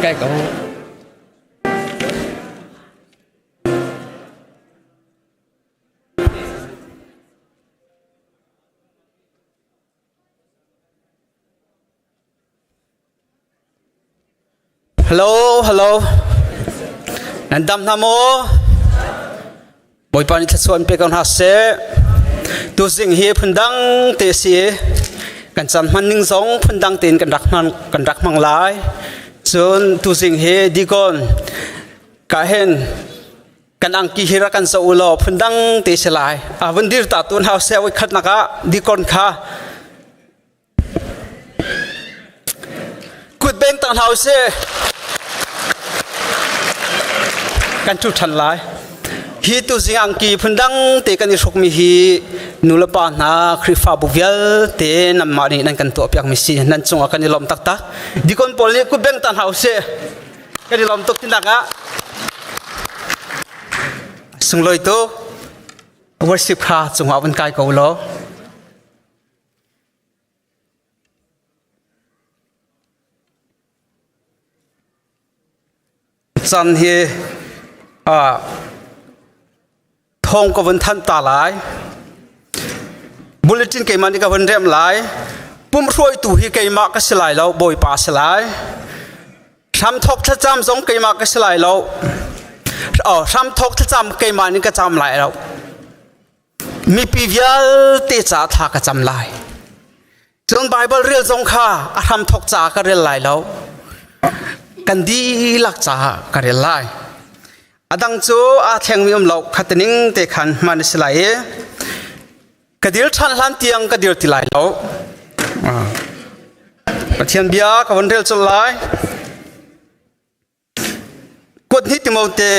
Kai ko. Hello, hello. Nan dam hna maw? Bawipa nih thluachuah in pe ko hna seh. Tuzing hi phundang te si. Kan cam hman ning zong phundang tein kan rak hman kan rak hmang lai. Cun tuzing hi dikon ka hen kan angki hi rak kan zoh u law phundang te si lai. A vun dir ta tun hau seh oi khat nak ah dikon kha Kut beng tang hna usih. Kan ṭhu ṭhan lai. Hi tuzing angki phundang te kan i hrukmi hi nulepa hna Khrihfabu vialte nanmah nih nan kan tuahpiakmi si nan cungah kan i lawm taktak. Dikon pawl nih kut beng tang hna usih. Kan i lawm tuk tinak ah sunglawi tuk worship kha cungah vun kai ko law. Caan hi thawng ka vun thanh ta lai. Bulletin keimah nih ka vun remh lai. Pumhruaitu hi keimah ka si lai lo, Bawipa si lai. Hramthawk thlacam zong keimah ka si lai lo. Hramthawk thlacam keimah nih ka cam lai lo. Mipi vialte caah thla ka cam lai. Cun Baibal rel zong kha a hramthawk caah ka rel lai lo. Kan dihlak caah ka rel lai. A dang cu aa thlengmi um lo khataning te khan hman a si lai i ka dir ṭhan hlan tiang ka dir ti lai lo. Pathian bia ka von rel colh lai. Kut hnih Timote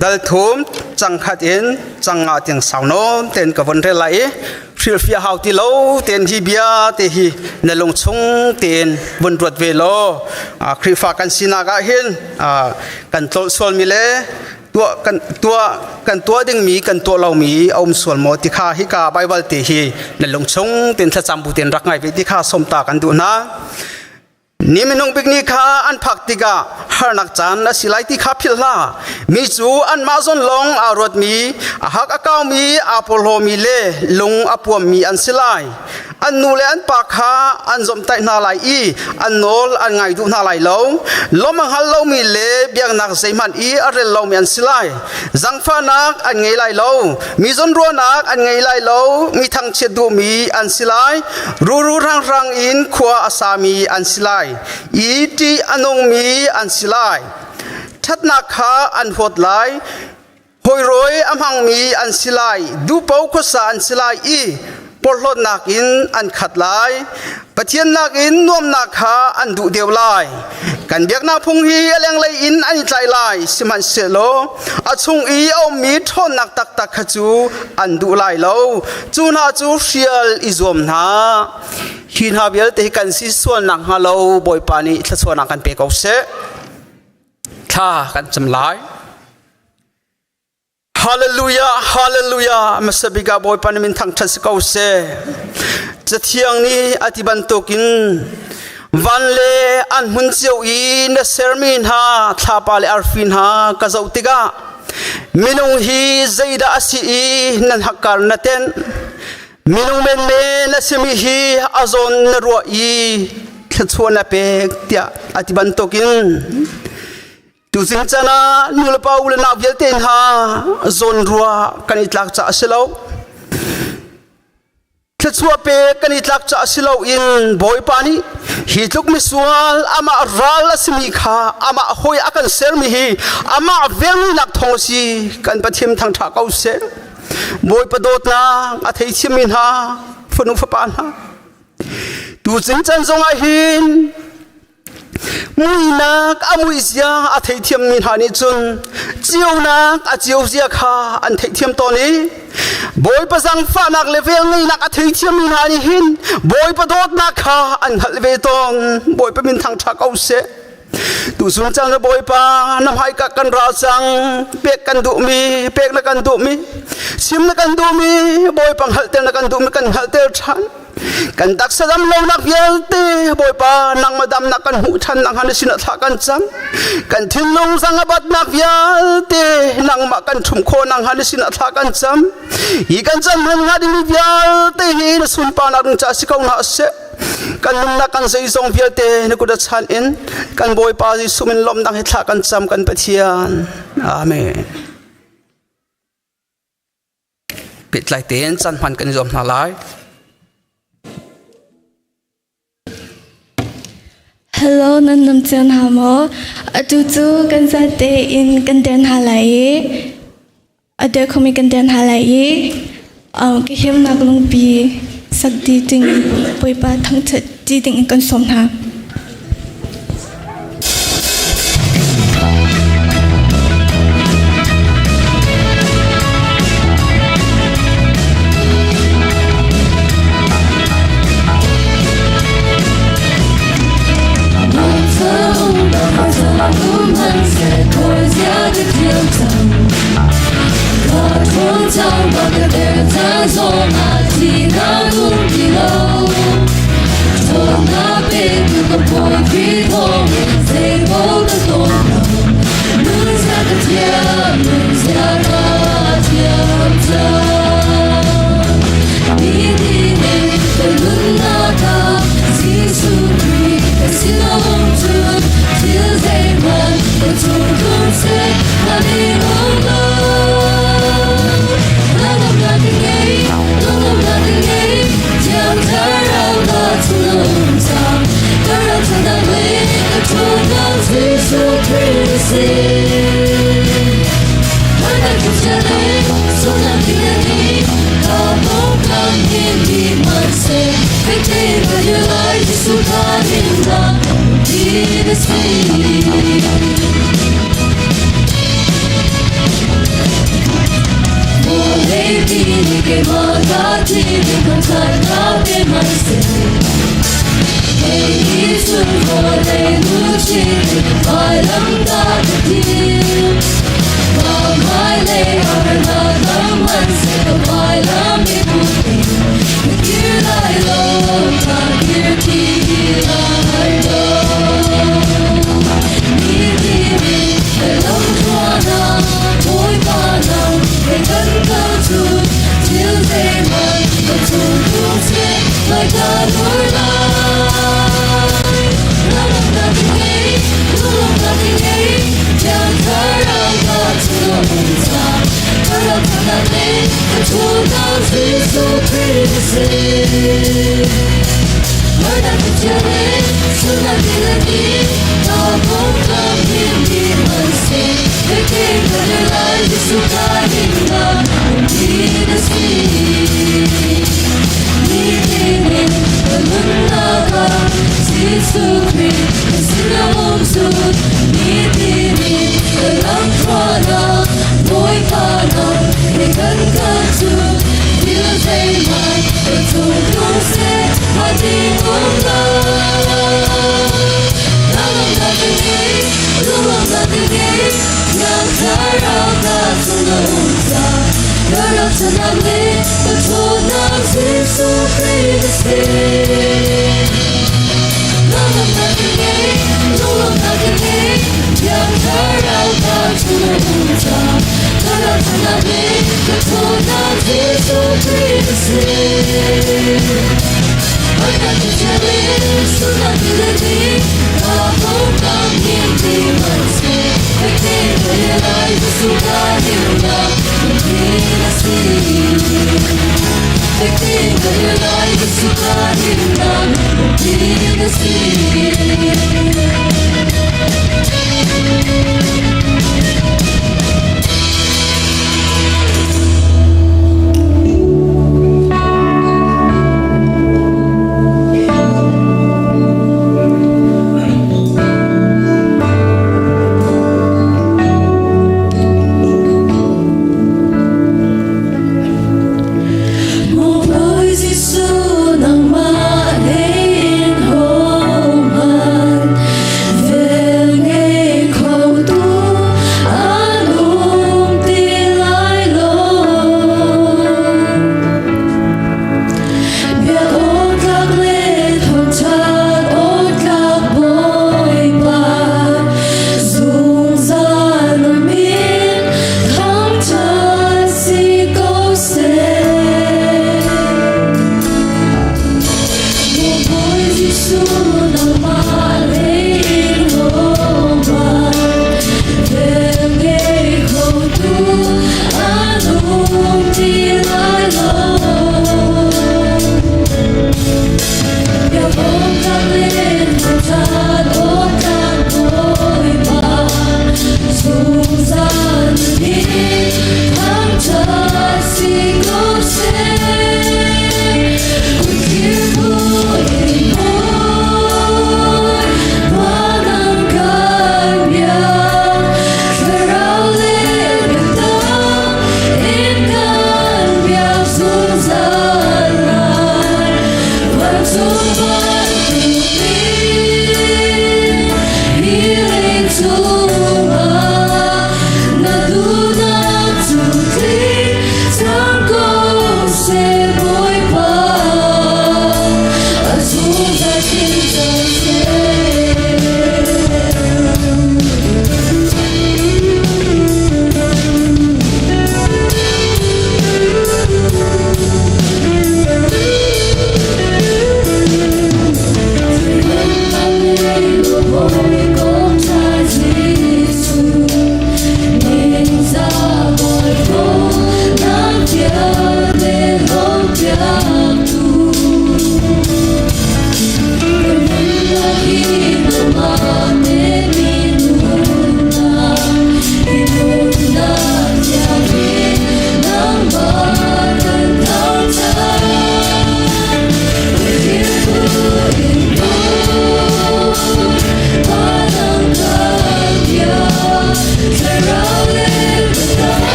dal thum cang khat in cang nga tiang sau nawn tein ka von rel lai i hrilhfiah hau ti lo tein hi bia te hi na lung chung tein vun ruat ve law Khrihfa kan sinak ah hin kan tlolh sualmi le tuah kan tuah kan tuah dingmi kan tuah lomi a um sual maw ti kha hika Baibal te hi na lung chung tein thlacam bu tein rak ngai ve ti kha sawmta kan duh hna. Ni minung bik ni kha an phak tikah harnak caan a si lai ti kha philh hlah. Mi cu anmah zawn lawng aa ruatmi, a hak a kaumi, aa porhlawmi le lung a puammi an si lai. An nu le an pa kha an zawmhtaih hna lai i an nawl an ngai duh hna lai lo. Lawm a hngal lomi le biaknak zeihmanh i a rel lomi an si lai. Zangfahnak an ngei lai lo. Mi zawnruahnak an ngei lai lo. Mi thangchiat duhmi an si lai. Ruru ranghrang in khua a sami an si lai i ṭih a nungmi an si lai. Ṭhatnak kha an huat lai, hawirawi a hmangmi an si lai, duhpo khuasa an si lai i porhlawtnak in an khat lai. Pathian nakin nuamnak kha an duh deuh lai. Kan biaknak phung hi a lenglei in an i tlaih lai, sihmanhsehlaw a chung i a ummi ṭhawnnak taktak kha cu an duh lai lo. Cu hna cu hrial i zuam hna. Hi hna vialte hi kan si sual nakhnga lo Bawipa nih thluachuahnak kan pe ko seh. Thla kan cam lai. Hallelujah, hallelujah. Hmasa bik ah Bawipa nih min thangṭhat si ko seh. Cathiang nih a ti bantukin van le an hmun cio i na sermi hna thlapa le arfi hna ka zoh tikah minung hi zeidah a si i nan hakkar na tenh minung menmen a simi hi a zawn na ruah i thluachuah na pek tiah a ti bantukin Tuzing caan ah nulepa u le nau vialte hna zawnruah kan i tlak caah a si lo. Thluachuah pek kan i tlak caah si loin Bawipa nih hi tluk misual amah ral a simi kha amah hawi a kan sermi hi amah velngeihnak thawng a si kan Pathian thangṭha ko seh. Bawipa dawtnak a theithiammi hna fanu fapa hna tuzing caan zongah hin Muihnak a muihzia a theithiammi hna nih cun ceunak a ceuzia kha an theihthiam tawn i Bawipa zangfahnak le velngeihnak a theithiammi hna nih hin Bawipa dawtnak kha an hngalh ve tawn. Bawipa min thangṭha ko seh. Tuzun cang na Bawipa na hmaika kan ra cang pek kan duhmi pek na kan duhmi sim na kan duhmi Bawipa hngalhter na kan duhmi kan hngalhter ṭhan. Kan taksa dam lonak vialte Bawipa nangmah damnak kan hmuh ṭhan nakhnga na sinah thla kan cam. Kan thinlung zang a batnak vialte nangmah kan ṭhumh khawh nakhnga na sinah thla kan cam. Hi kan cam hman hnga dingmi vialte hi na sunparnak ding caah si ko hna seh. Kan nunnak kan zeizong vialte na kut a chan in kan Bawipa Jesuh min lawmhnak he thla kan cam kan Pathian. Amen. Pehtlai tein caan hman kan i zuam hna lai. Hello, nan nam cio hna maw? Atu cu kan zate in kan der hna lai i a der khomi kan der hna lai i ka himnak lungpi sak di ding Bawipa thangṭhat ti ding in kan sawm hna.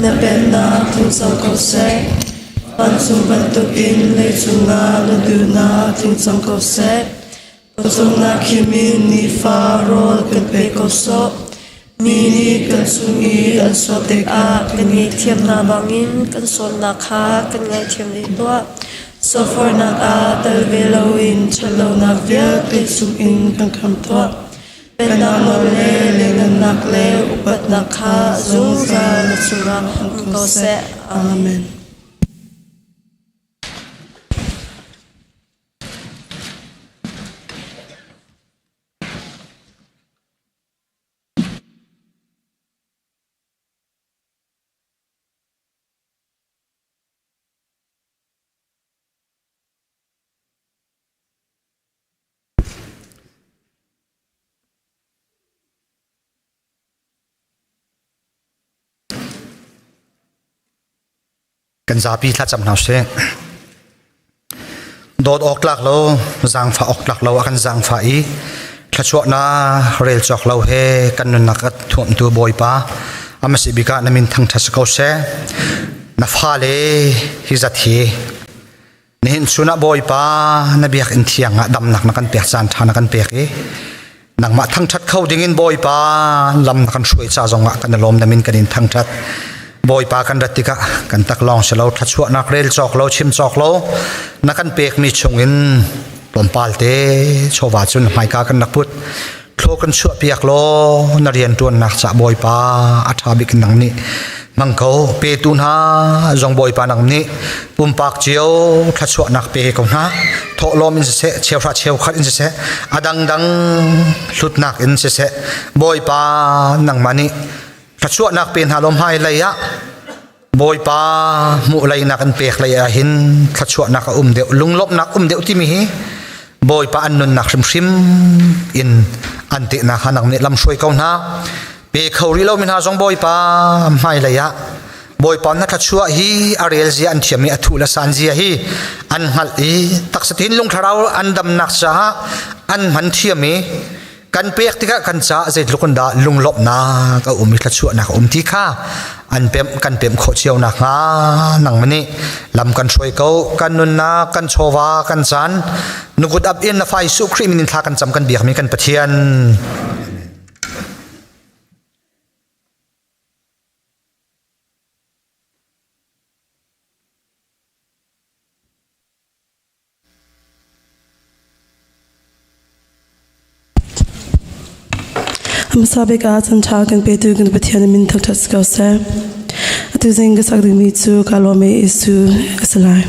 Na pennak tlung cang ko seh. Vancung bantukin leicung ah na duhnak tling cang ko seh. Pawcawmnak khim in nifa rawl kan pe ko sawh. Mi nih kan cung i an sual tikah kan ngaihthiam hna bangin kan sualnak kha kan ngaihthiam ve tuah. Sofornak ah tel ve loin ṭhatlonak vialte chungin kan khamh tuah. Pennak nawl le lianhngannak le upatnak kha zungzal na cungah um ko seh. Amen. Kan zapi thlacam hna usih. Dawt awk tlak lo, zaangfah awk tlak lo a kan zaangfah i thluachuahnak rel cawk lo he kan nunnak a thuamtu Bawipa amasi bik ah na min thangṭhat si ko seh. Na fale hi zat hi nihin chun ah Bawipa na biakinn thiang ah damnak na kan pek caan ṭha na kan pek i nangmah thangṭhat kho dingin Bawipa lam na kan hruai ca zongah kan i lawm na min kan in thangṭhat. Bawipa kan rat tikah kan taklawng si lo thluachuahnak rel cawk lo chim cawk lo na kan pekmi chungin tlawmpal te chawva cun hmaika kan rak put thlo kan chuah piak law na rian ṭuannak ca Bawipa a ṭha bik nang nih hmang ko petu hna zong Bawipa nang nih pumpak cio thluachuahnak pe ko hna thawhlawm in siseh cheuhra cheukhat in siseh a dangdang hlutnak in siseh Bawipa nangmah nih thluachuahnak pe hna law hmai lei ah Bawipa hmuh lei nak an pek lei ah hin thluachuahnak a um deuh lunglawmhnak um deuh timi hi Bawipa an nunnak hrimhrim in an tehnak kha nang nih lamhruai ko hna pe kho rih lomi hna zong Bawipa hmailei ah Bawipa na thluachuah hi a rel zia an thiam i a thuh le san zia hi an hngalh i taksatin lungthlarau an damnak caah an hman thiam i kan pek tikah kan caah zeitluk in dah lunglawmhnak a um i thluachuahnak a um ti kha an pemh kan pemh khawh cio nakhnga nangmah nih lam kan hruai ko kan nunnak kan chawva kan caan nukut ap in na fa Jesuh Khrih min in thla kan cam kan biakmi kan Pathian. Hmasa bik ah caanṭha kan petu kan Pathian min thangṭhat si ko seh. Atu zing ka sak dingmi cu ka lawm i Jesuh a si lai.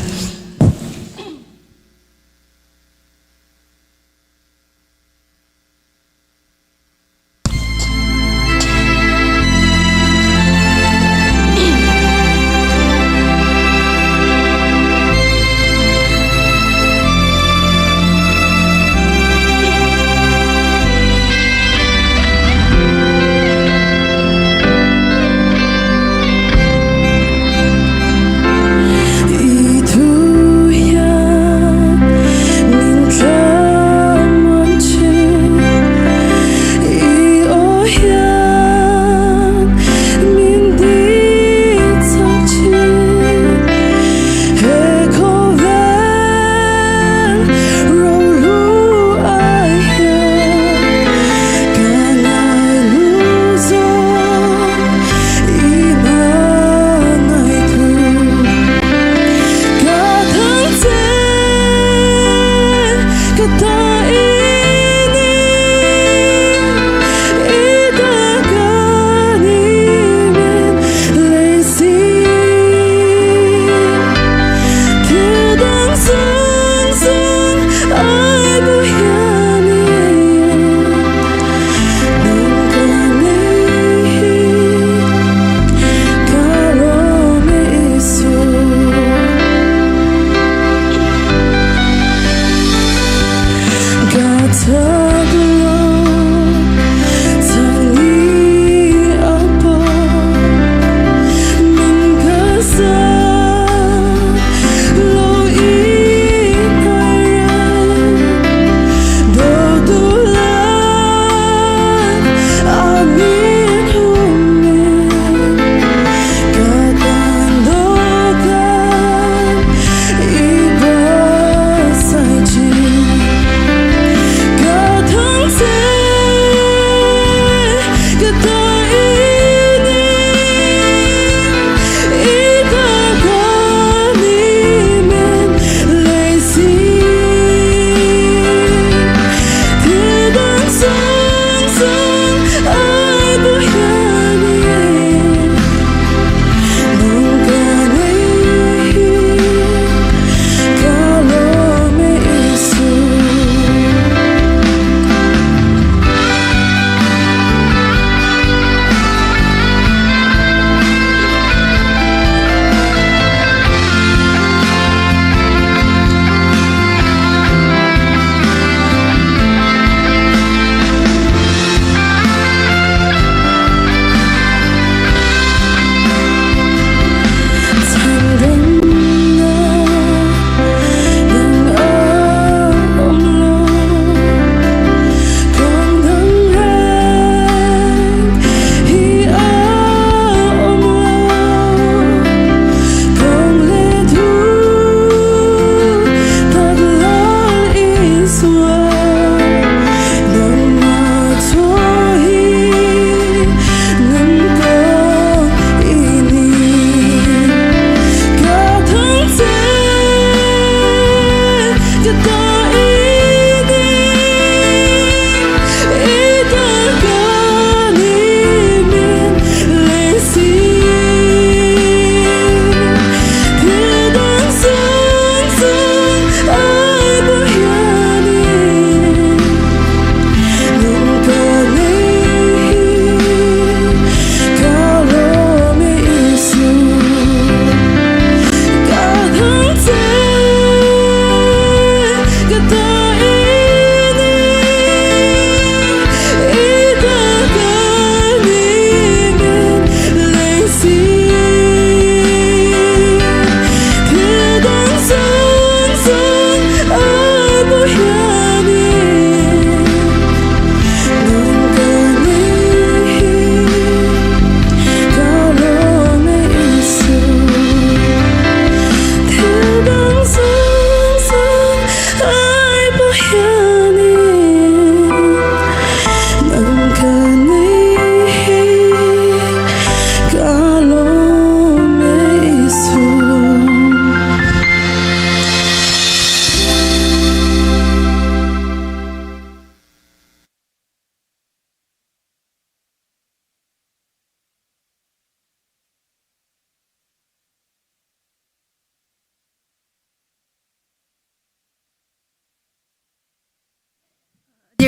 I thu.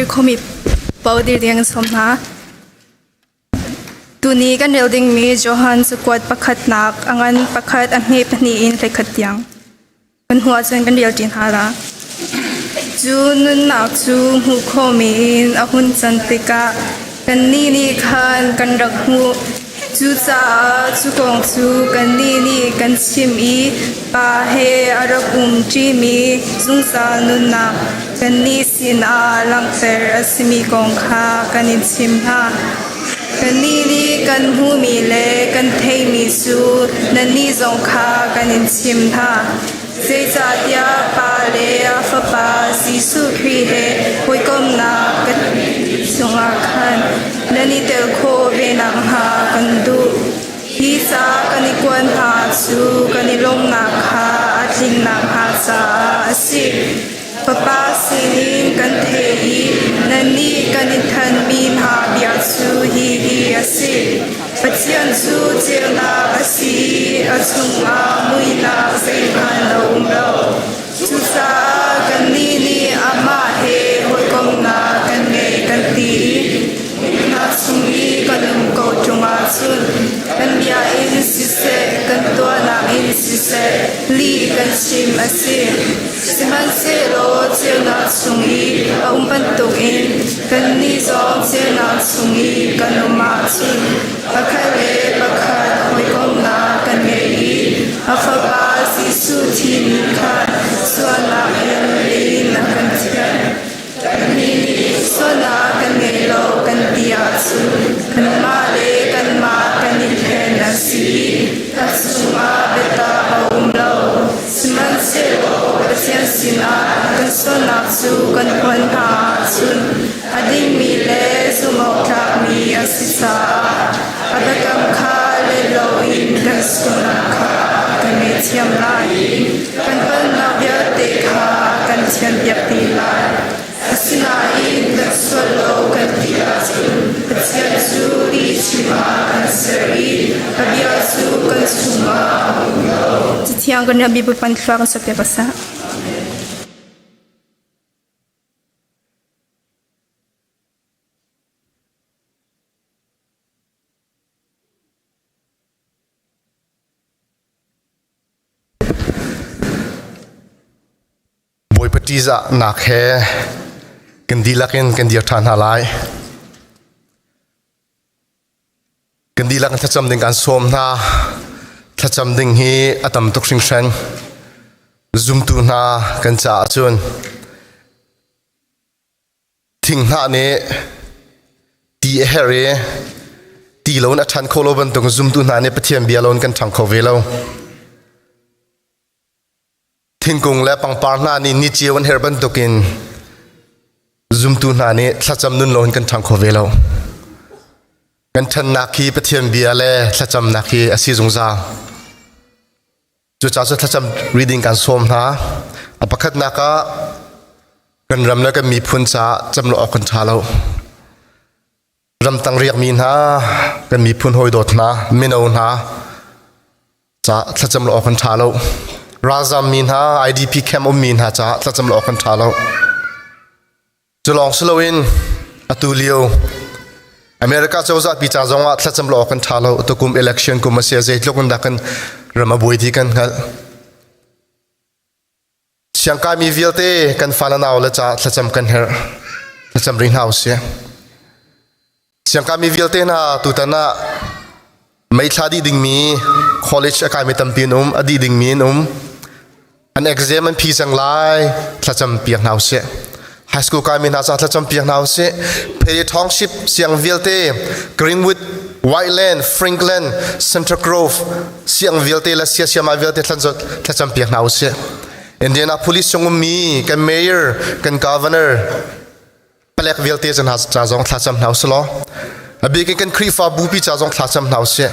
Dir khomi paoh dir ding an sawm hna. Tuni kan rel dingmi Johan cakuat pakhatnak a ngan pakhat a hme pahnih in hleikhat tiang. Kan hmuh ahcun kan rel ṭi hna la. Cu nunnak cu hmuh khawhmi in a hun can tikah kannih nih khan kan rak hmuh. Cucaah cu kong cu kannih nih kan chim i Pa he a rak um ṭimi zungzal nunnak kannih sinah langhter a simi kong kha kan in chim hna. Kannih nih kan hmuhmi le kan theihmi cu nannih zong kha kan in chim hna. Zeicahtiah Pa le a Fapa Jesuh Khrih he hawikomhnak kan chungah khan nan i tel khawh ve nakhnga kan duh. Hi ca kan i kuan hna cu kan i lawmhnak kha a tlin nakhnga caah a si. Fapa sinin kan theih i nannih kan i thanmi hna bia cu hihi a si. Pathian cu ceunak a si i a chungah muihnak zeihmanh a um lo. Cucaah kannih nih amah he hawikomhnak kan ngei kan ti i muihnak chung i kan um ko ṭung ahcun kan bia in siseh, kan tuahnak in siseh, lih kan chim a si. Sihmanhsehlaw ceunak chung i a um bantukin kannih zong ceunak chung i kan um ahcun pakhat le pakhat hawikomhnak kan ngei i a Fapa Jesuh thi nih khan sualnak in a kan thianh. Kannih nih sualnak kan ngei lo kan ti ahcun kanmah le kanmah kan i hlen a si i a chungah biatak a um lo. Sihmanhsehlaw Pathian sinah kan sualnak cu kan phuan hna ahcun a dingmi le zumhawktlakmi a si caah a biakam kha let loin kan sualnak kha kan ngaihthiam lai. Kan palhnak vialte kha kan thianpiak ti lai. Asinain kan sual lo kan ti ahcun Pathian cu lihchim ah kan ser i a bia cu kan chungah a um lo. Cathiang kan rak Bible pan thluak kan piak a sah. Bawipa ṭihzahnak he kan dihlak in kan dir ṭhan hna lai. Kan dihlak in thlacam ding kan sawm hna. Thlacam ding hi a tam tuk hringhran. Zumtu hna kan caah cun Thinghnah nih ti a herh i ti lo in a ṭhan kho lo bantuk zumtu hna nih Pathian bia lo in kan ṭhang kho ve lo. Thingkung le pangpar hna nih ni ceu an herh bantukin zumtu hna nih thlacam nun lo in kan ṭhang kho ve lo. Kan ṭhannak hi Pathian bia le thlacamnak hi a si zungzal. Cucaah cu thlacam reading kan sawm hna. A pakhatnak ah kan ram le kan miphun caah cam lo awk kan ṭha lo. Ramtang riakmi hna, kan miphun hawi dawt hna, mino hna ca thlacam lo awk kan ṭha lo. Ralzam mi hna, IDP camp ummi hna caah thlacam lo awk kan ṭha lo. Cu lawng si loin atu lio America cozah pi ca zong ah thlacam lo awk kan ṭha lo. Tukum election kum a si zeitluk in dah kan ram a buai ti kan hngalh. Siangkai mi vialte kan fa le nau le ca thlacam kan herh. Thlacam ring hna usih. Siangkai mi vialte hna tutan ah meithla dih dingmi college a kaimi tampi an um, a dih dingmi an um. An exam an phi cang lai, thlacam piak hna usih. High school kaimi hna ca thlacam piak hna usih. Phe Township siang vialte, Greenwood, Whiteland, Franklin, Center Grove siang vialte le siasiama vialte thlacam piak hna usih. Indianapolis chung ummi kan mayor, kan governor, palek vialte ca hna ca zong thlacam hna usih law a bik in kan Khrihfa bupi ca zong thlacam hna usih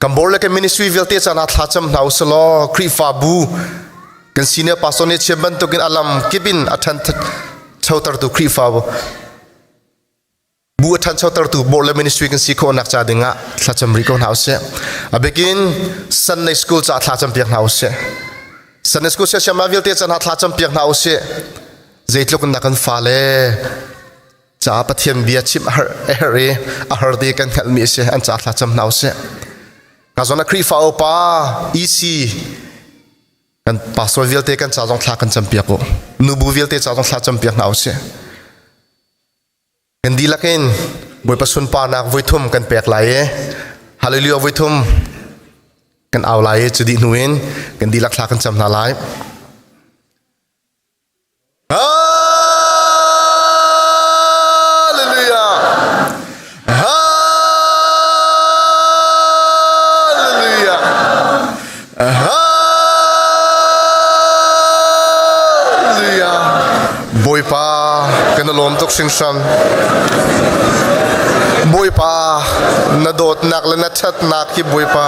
kan board le kan ministry vialte ca hna thlacam hna usih law Khrihfa bu kan senior pastor nih chim bantukin alam kip in a ṭhan chotertu Khrihfa bu a ṭhanchotertu board le ministry kan si khawhnak ca dingah thlacam rih ko hna usih a bikin Sunday school ca thlacam piak hna usih Sunday school siasiama vialte ca hna thlacam piak hna usih zeitluk in dah kan fale. Caah Pathian bia chim a har a herh i a har ti kan hngalhmi a si. An ca thla cam hna usih. Ka zawn a Khrihfa upa EC kan pastor vialte kan ca zong thla kan campiak u. Nubu vialte ca zong thla campiak hna usih. Kan dihlak in Bawipa sunparnak voithum kan pek lai i Hallelujah voithum kan au lai i cu dih hnu in kan dihlak thla kan cam hna lai. Hallelujah! Hallelujah! Hallelujah! Bawipa kan lawm tuk hringhran. Bawipa na dawtnak le na ṭhatnak hi Bawipa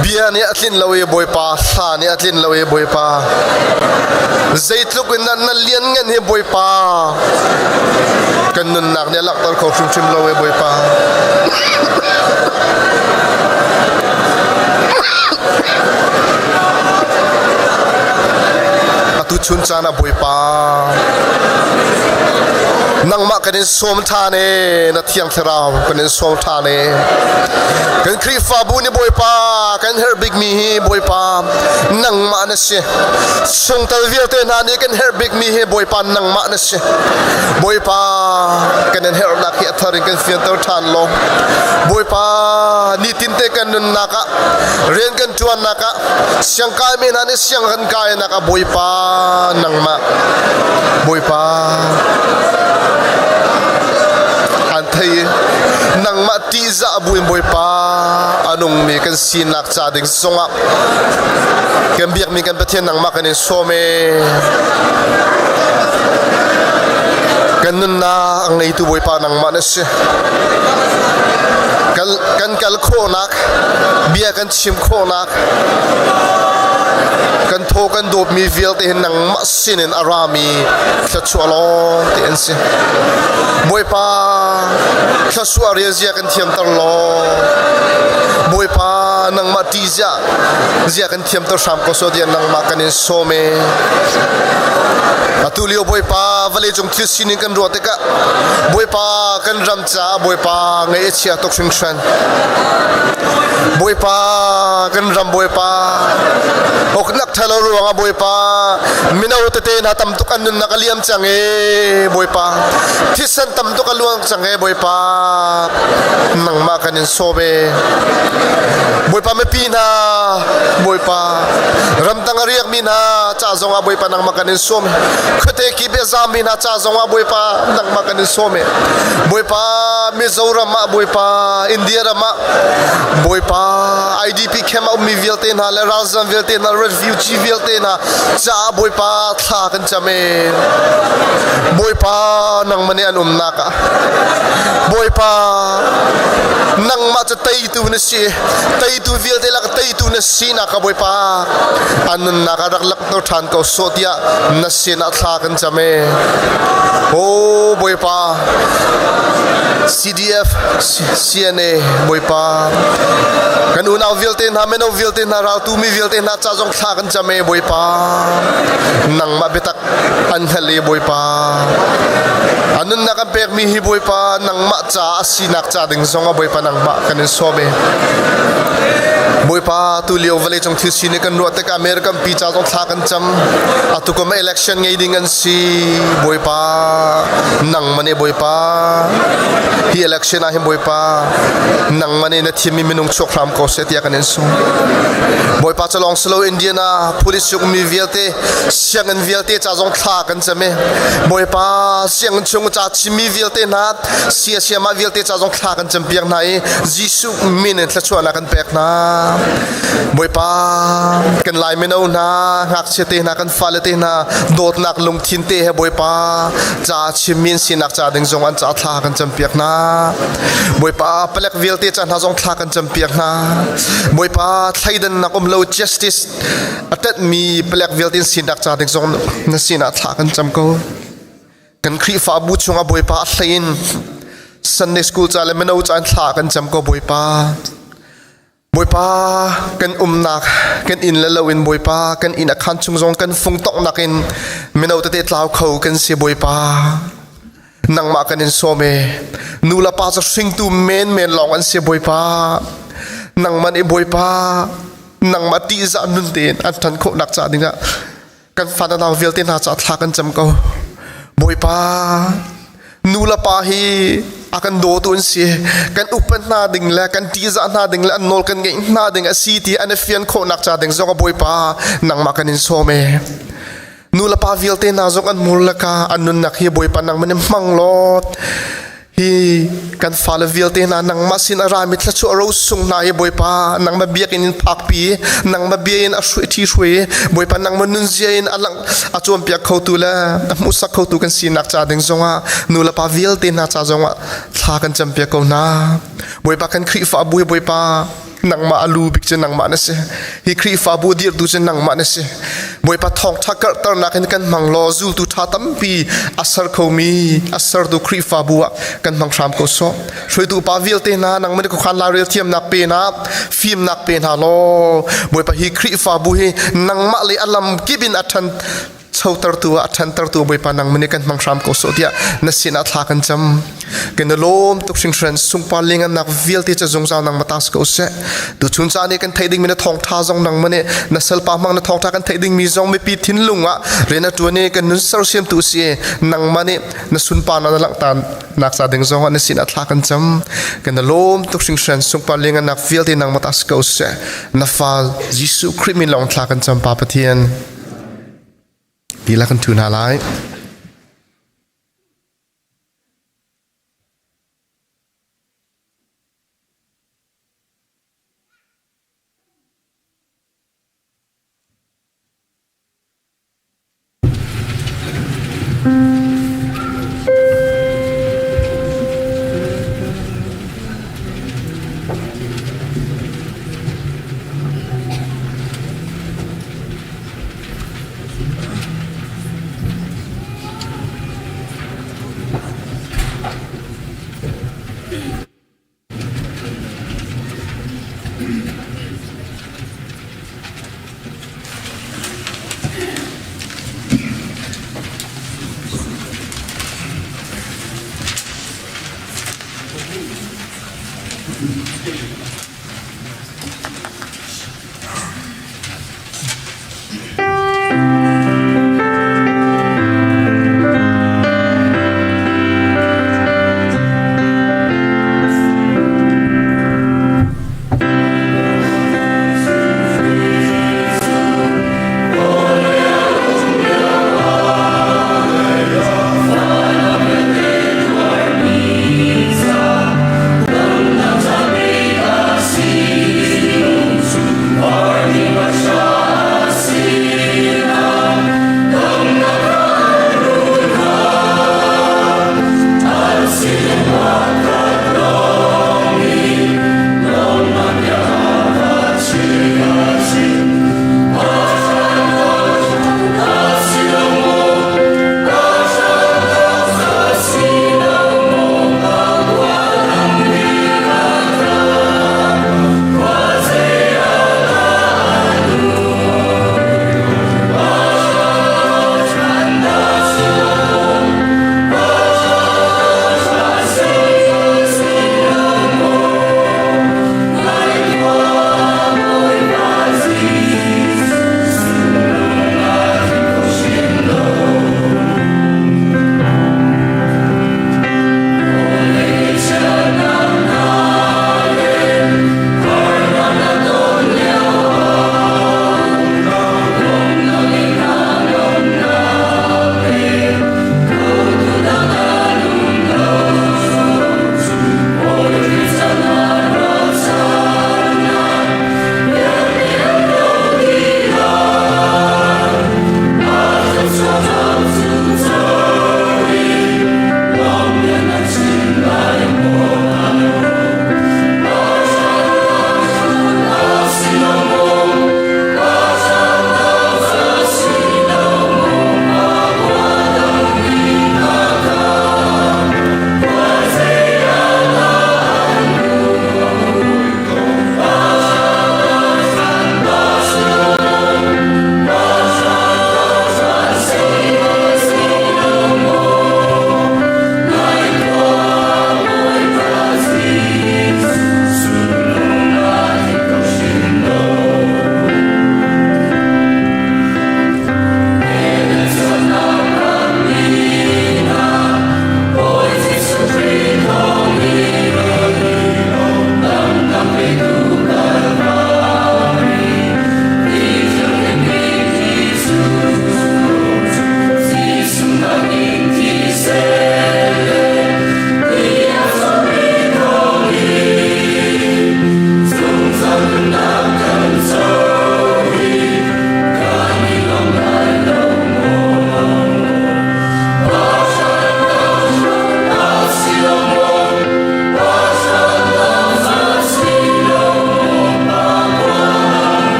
bia nih a tlinh lo i Bawipa hla nih a tlinh lo i Bawipa zeitluk in dah na lianngan hi Bawipa kan nunnak nih a langhter kho hrimhrim lo i Bawipa Atu chun caan ah Bawipa nangmah kan in sawm ṭhan e na thiang thlarau kan in sawm ṭhan e kan Khrihfabu nih Bawipa kan herh bikmi hi Bawipa nangmah na si sungtal vialte hna nih kan herh bikmi hi Bawipa nangmah na si Bawipa kan in herhnak hi a thar in kan fianter ṭhan law Bawipa nitinte kan nunnak ah rian kan ṭuannak ah siangkai men hna nih siang kan kainak ah Bawipa nangmah Bawipa an thei nangmah ṭihzah buin Bawipa a nungmi kan sinak ca ding zongah kan biakmi kan Pathian nangmah kan in sawm e kan nunnak a ngeitu Bawipa nangmah na si kan kan kal khawhnak bia kan chim khawhnak kan thaw kan dawpmi vialte hi nangmah sinin a rami thluachuah lawng te an si Bawipa thluachuah riazia kan thiamter law Bawipa nangmah ṭihzia zia kan thiamter hram ko so tiah nangmah kan in sawm e atu lio Bawipa vawlei cung thil sining kan ruah tikah Bawipa kan ram caah Bawipa ngaih a chia tuk hringhran Bawipa kan ram Bawipa oknak thalo ruangah Bawipa mino tete hna tam tuk an nunnak a liam cang e Bawipa thisen tam tuk a luang cang e Bawipa nangmah kan in sawm e Bawipa mipi hna Bawipa ramtang a riakmi hna ca zongah Bawipa nangmah kan in sawm khuate kip i a zammi hna ca zongah Bawipa nangmah kan in sawm e Bawipa Mizoram ah Bawipa India ram ah Bawipa IDP camp a ummi vialte hna le ralzam vialte hna refugee vialte hna caah Bawipa thla kan cam e Bawipa nangmah nih an umnak ah Bawipa nangmah cu teitu na si teitu vialte lak teitu na sinak ka Bawipa an nunnak ah rak lakter ṭhan ko sawh tiah na sinah thla kan cam e O Bawipa CDF CNA Bawipa kan unau vialte hna mino vialte hna raltu mi vialte hna ca zong thla kan cam e Bawipa nangmah biatak an hngalh i Bawipa a nunnak an pekmi hi Bawipa nangmah ca a sinak ca ding zong ah Bawipa nangmah kan in sawm e Bawipa tu lio vawlei cung thil sining kan ruah tikah American pi ca zong thla kan cam atu kum election ngei ding an si Bawipa nangmah nih Bawipa hi election ah hin Bawipa nangmah nih na thimmi minung chuak hram ko seh tiah kan in sawm Bawipa cu lawng silo Indiana police mi vialte sianginn vialte ca zong thla kan cam i Bawipa sianginn chung ca chimmi vialte hna sia siama vialte ca zong thla kan cam piak hna i Jesuh min in thluachuahnak kan pek hna Bawipa kan lai mino hna ngakchia te hna kan fale te hna dawtnak lungthin te he Bawipa ca chimmi an sinak ca ding zong an ca thla kan cam piak hna Bawipa palek vialte ca hna zong thla kan cam piak hna Bawipa thleidannak um lo justice a ṭanhmi palek vialte sinak ca ding zong na sinah thla kan cam ko. Kan Khrihfabu chungah Bawipa a hlei in Sunday school ca le mino ca in thla kan cam ko Bawipa. Bawipa kan umnak kan inn le lo in Bawipa kan inn a khan chung zong kan fung tongnak in mino tete tlau kho kan si Bawipa. Nangmah kan in sawm e. Nu le pa cu hringtu menmen lawng an si Bawipa. Nangmah nih Bawipa nangmah tihzah nun tein an ṭhan khawhnak ca dingah kan fa na nau vialte hna ca thla kan cam ko. Bawipa nu le pa hi a kan dawtu an si. Kan upat hna ding le kan ṭihzah hna ding le an nawl kan ngeih hna ding a si ti an i fian khawhnak ca ding zong ah Bawipa nangmah kan in sawm e. Nu le pa vialte hna zong an mur le ka an nunnak hi Bawipa nangmah nih hmang law hi kan fale vialte hna nangmah sin a rami thluachuah rosung hna hi Bawipa nangmah biakinn in phakpi nangmah bia in a hruai ṭhi hruai Bawipa nangmah nunzia in a langh a cawnpiak khotu le a hmuhsak khotu kan sinak ca ding zongah nu le pa vialte hna ca zongah thla kan campiak ko hna Bawipa kan Khrihfabu hi Bawipa nangmah a lu bik cu nangmah na si hi Khrihfabu dirhtu cu nangmah na si Bawipa thawngṭha karhternak in kan hmang law zultu ṭha tampi a ser khomi a sertu Khrihfabu ah kan hmang hram ko sawh hruaitu pa vialte hna nangmah nih khuakhan lairel thiamnak pe hna fimnak pe hna law Bawipa hi Khrihfabu hi nangmah le a lam kip in a ṭhan chotertu ah a ṭhantertu Bawipa nangmah nih kan hmang hram ko sawh tiah na sinah thla kan cam. Kan i lawm tuk hringhran sungpar lengannak vialte cu zungzal nangmah ta si ko seh. Tuchun caan nih kan theih dingmi na thawngṭha zong nangmah nih na salpa hmang na thawngṭha kan theih dingmi zong mipi thinlung ah rian a ṭuan i kan nun sersiamtu si nangmah nih na sunparnak na langhter nak ca ding zong ah na sinah thla kan cam. Kan i lawm tuk hringhran sungpar lengannak vialte nangmah ta si ko seh. Na fa Jesuh Khrih min lawng thla kan cam Pa Pathian. Ti la kan thu hna lai.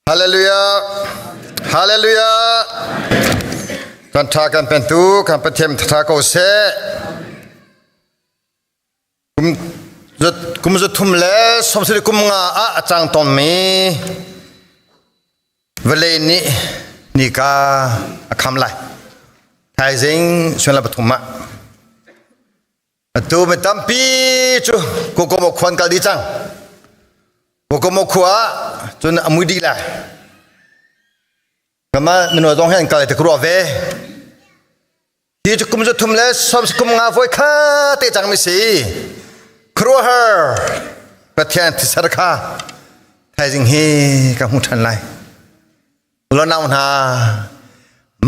Hallelujah. Hallelujah. Kan tha kan pentu kan Pathian tha ko seh. Kum kum zu thum le somsiri kum nga ah a cang ton mi vawlei nih nika a kham lai. Thaizing suan la pathum ah. Atu mi tampi cu Kokomo khuan kal dih cang. Kokomo khua cun a mui dih lai. Kama mino zong hi an kal te ruah ve. Hi cu kum zu thum le som kum nga voi kha te cang mi si. Khuaruahhar Pathian thisar kha thaizing hi ka hmu ṭhan lai. Ulonau hna,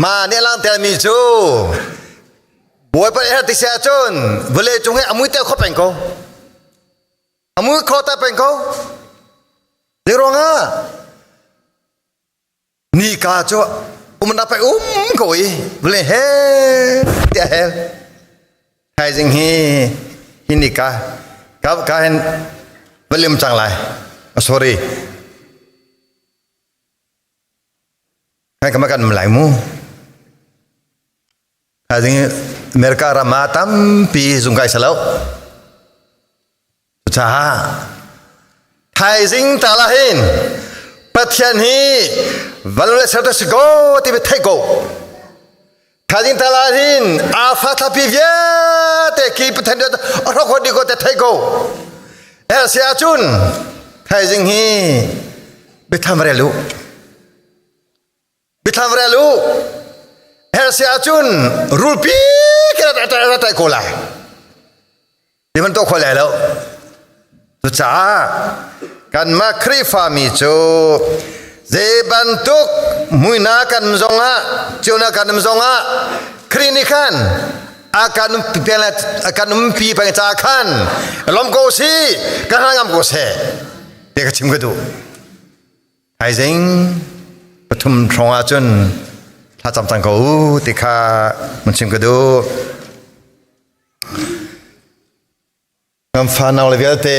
ma nih langhter mi cu Bawipa nih ti si ahcun vawlei cung hi a mui te kho peng ko. A mui kho ta peng ko. Zei ruangah nika cu um na pai um ko i vawlei he tiah hel. Thaizing hi hi nika ka ka hin vawlei um cang lai. Sorry. Kan kan kan lai mu. Thaizing America ram ah tampi zung kai salo. Cucaah thaizing ta la hin Pathian hi van le ser si ko ti bi thei ko. Thaizing ta la hin Alpha thlapi vialte ki Pathian a hrok hot di ko te thei ko. El si ahcun thaizing hi biathlam rel u biathlam rel u her si ahcun rulpi ke rat rat ko lai ti man to kho lai lo cucaah kanmah Khrihfa mi cu zei bantuk muina kan zongah ciona kan um zongah Khrih nih khan a kan a kan umpi peng ca khan lom ko si kan ngam ko seh te ka chim ka duh thaizing pathum hrawng ahcun thla cam cang ko u ti kha mun chim ka duh ngam fa nau le vialte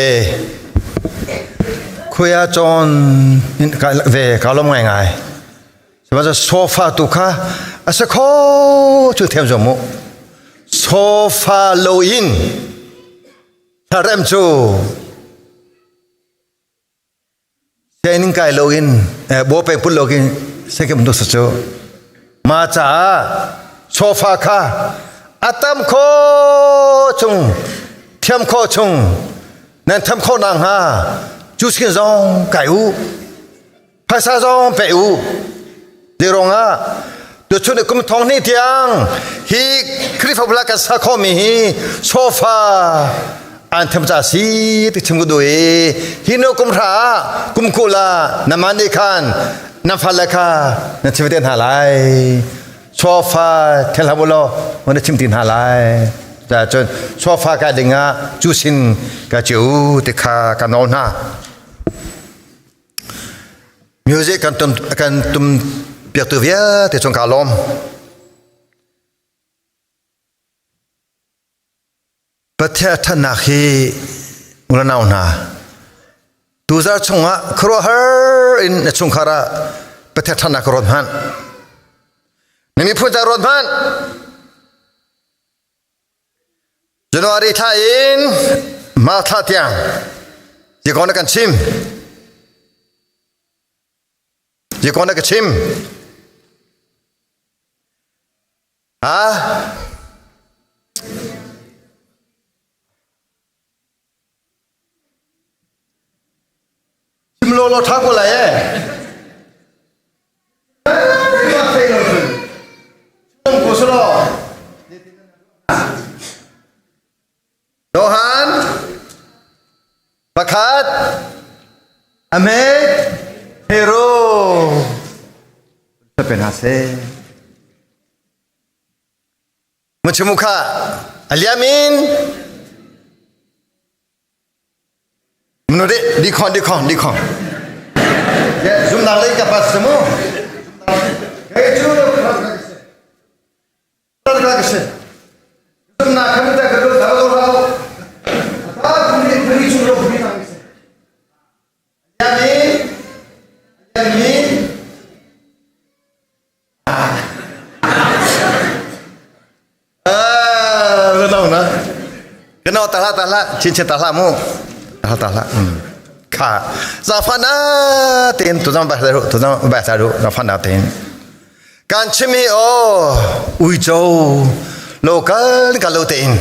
khuya cawn ve ka lom ngai ngai sihmanhsehlaw sofa tu kha a si kho cu them zo mu sofa lo in thlarem cu Training kai lo in bo peng put lo in sekem tu cu ma caah sofa kha atam kho chung thiam kho chung nan tham kho nang ha cu sin zong kai u phaisa zong pe u Dirong ah tuchun kum thong ni tiang hi Khrihfabu la kan sa kho mi hi sofa an them cha si ti chim ku dui hi no kum hra kum ku la na man ni khan na fa le kha na chim te hna lai sofa thel ha lo na chim tin hna lai ta chun sofa ka dinga chu sin ka chu ti kha ka no na Music kan tum kan tum piaktu vialte cung kaa lawm. Pathian ṭhatnak hi unau hna tuzar chungah khuaruahhar in na chungkhar ah Pathian ṭhatnak ka ruat hmanh. Na miphun ca ruat hmanh. January thla in March thla tiang ti kong na kan chim. Ti kong na ka chim. Ha? Chim lo lo tha ko lai eh. Johan pakhat ame hero pen ha se Muchumukha aliamin Mnu de di khon di khon di khon. Ye zum nang lei ka pas mu. Ke chu ka ka se. Zum na kham ta ka do da do ra. Ta ni ni chu lo ni nang se. Ya ni ya ni. na Kano ta hlah ta hlah chin chin ta hlah mu ta hlah ta hlah kha zafa na tin tu zang ba ru tu zang ba sa ru zafa na tin kan chimi o uico local ka lo tein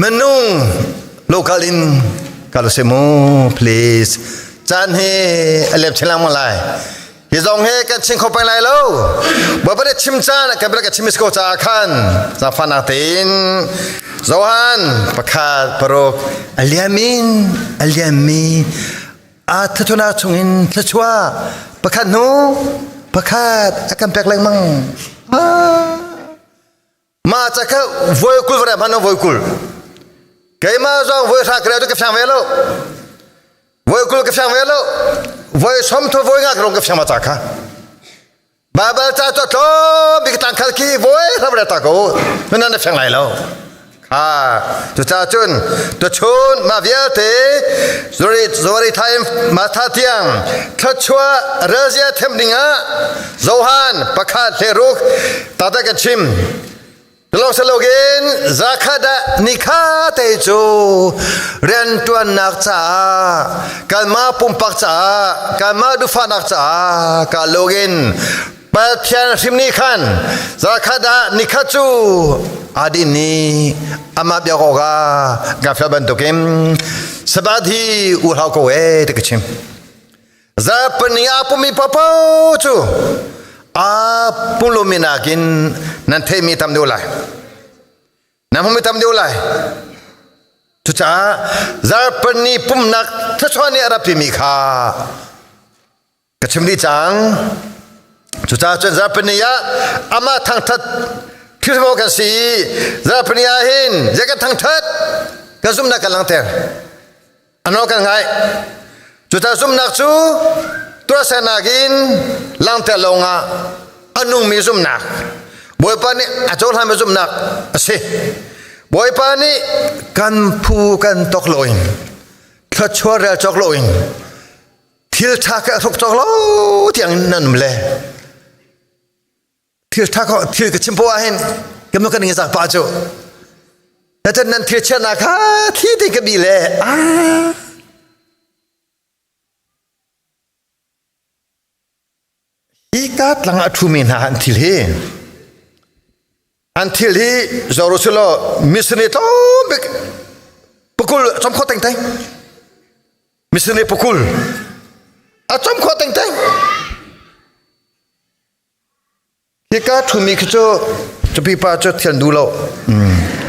menung local in ka lo se mu please chan he alep chilang ma lai Hi zong he kan chim kho peng lai lo. Bawipa nih chim caan kan ka chim ko caah khan zaangfahnak tein Johan pakhat paruk a liam in a liammi a thathunak chungin thluachuah pakhat hnu pakhat a kan pek lengmang. Mah ca kha voi 20 va hman voi 20. Keimah zong voi hra ka ka fiang ve lo. Voi 20 ka fiang ve lo. Voi som thu voi nga ka rong ka fiang ma ca kha. Bible ca cu tlawm bik tang khal khi voi hra va ta ko. Nan na fiang lai lo. Kha cu ca cun tu chun ma vialte zori zori thaim ma tha tiang thluachuah razia them dingah Johan pakhat hle ruk tata kan chim Long salogin zakhada nikha te cu riantuannak caah kanmah pumpak caah kanmah duhfahnak caah ka login Pathian hrim nih khan zakhada nikha cu adin ni ama biak awkah ka fel bantukin Sabbath hi u hlau ko e ti ka chim. Zarhpini ah pumi paoh cu aa pumlumi nakin nan theihmi tam deuh lai. Nan hmuhmi tam deuh lai. Cucaah zarhpini pumnak thluachuah nih a rak pimi kha ka chim dih cang. Cucaah cun zarhpini ah amah thangthat Khrihfabu kan si i zarhpini ah hin zei kan thangthat kan zumhnak kan langhter. Ano kan ngai. Cuta zumhnak cu tuahsernak in langhter lawngah a nungmi zumhnak. Bawipa nih a cohlanmi zumhnak a si. Bawipa nih kan phu kan tok loin thluachuah rel cawk loin thil ṭha ka hruk cawk lo tiang nan um le thil ṭha ko thil ka chim poah ahhin kan kan ngizak pa cu na nan thil chiatnak kha thi te ka bi le ah hi ka tlang a ṭhumi hna an thil hi an thil hi zoro silo missionary tlawm bik pukul chom kho teng teng missionary pukul a chom kho teng teng Hika ṭhumi khi cu cupi pa cu thian duh lo.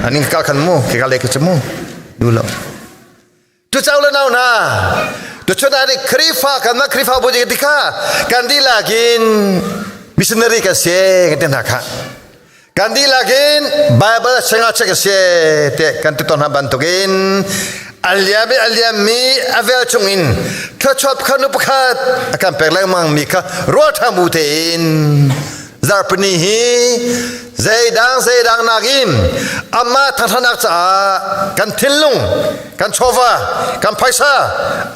Aning ka khan mu, kika le khi cu mu duh lo. Tu chau le nau na, tu chun ari Khrifa kan ma Khrifa bu jik dikha kan di lakin missionary kan se kan te hna kha. Kan di lakin Bible senga che kan se te kan ti ton ha bantukin aliami aliami avel chungin thluachuah pakhat nu pakhat a kan pek lengmang mi kha rual ṭha bu tein zarhpini hi zeidang zeidang nakin amah thangṭhatnak caah kan thinlung kan chawva kan phaisa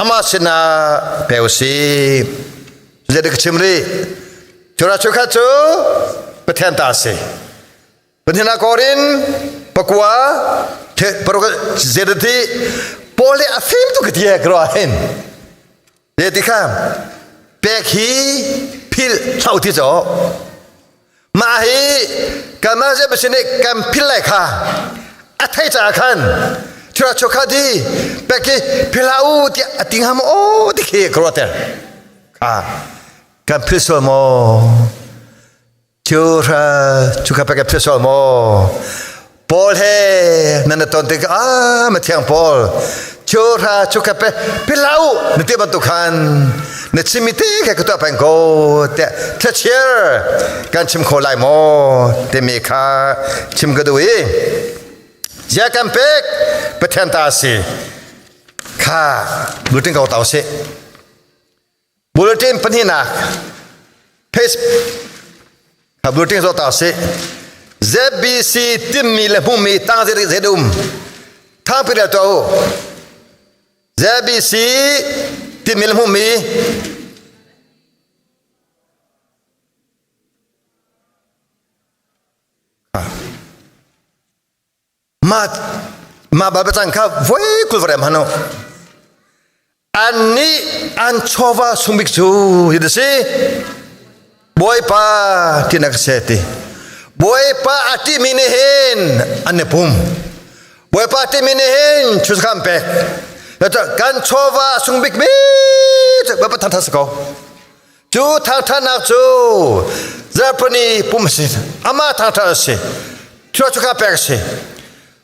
amah sinah pe usih zeidah ka chim rih Cura chukhat cu Pathian ta a si Pathian korin pakua paruk zedati Paul le a fim tu ka ti kro hin le ti kha pek hi phil thlau ti cho ma hi kama je pasine kam phil lai kha a thai cha khan thura chokha di pek hi philau ti ating ham o ti khe kro ter kha kan phil sual maw Cu cuka pek phe sual maw? Paul he nan ton tik ah mathiang Paul cu ra cuka pe pilau na ti bantuk khan na chimi te ke ka tuah peng ko te thlachiar kan chim kho lai maw timi kha chim ka duh i zia kan pek Pathian ta si kha bulletin ko tau si Bulletin pahnihnak page kha bulletin zo ta si ZBC timmi le hmumi tang zet zet um thang pi to ZBC timmi le hmumi Ma ma Bible cang kha voi kul varem hanu. An nih an chawva sungbik cu hi si. Bawipa ti na ka se ti. Bawipa a ti mi nih hin an i pum. Bawipa ti mi nih hin chuskham pek. Kan chawva sungbik mi cu Bawipa thangthat si ko. Cu thangthatnak cu zarhpini pum a si. Amah thangthat a si. Thluachuah pek a si.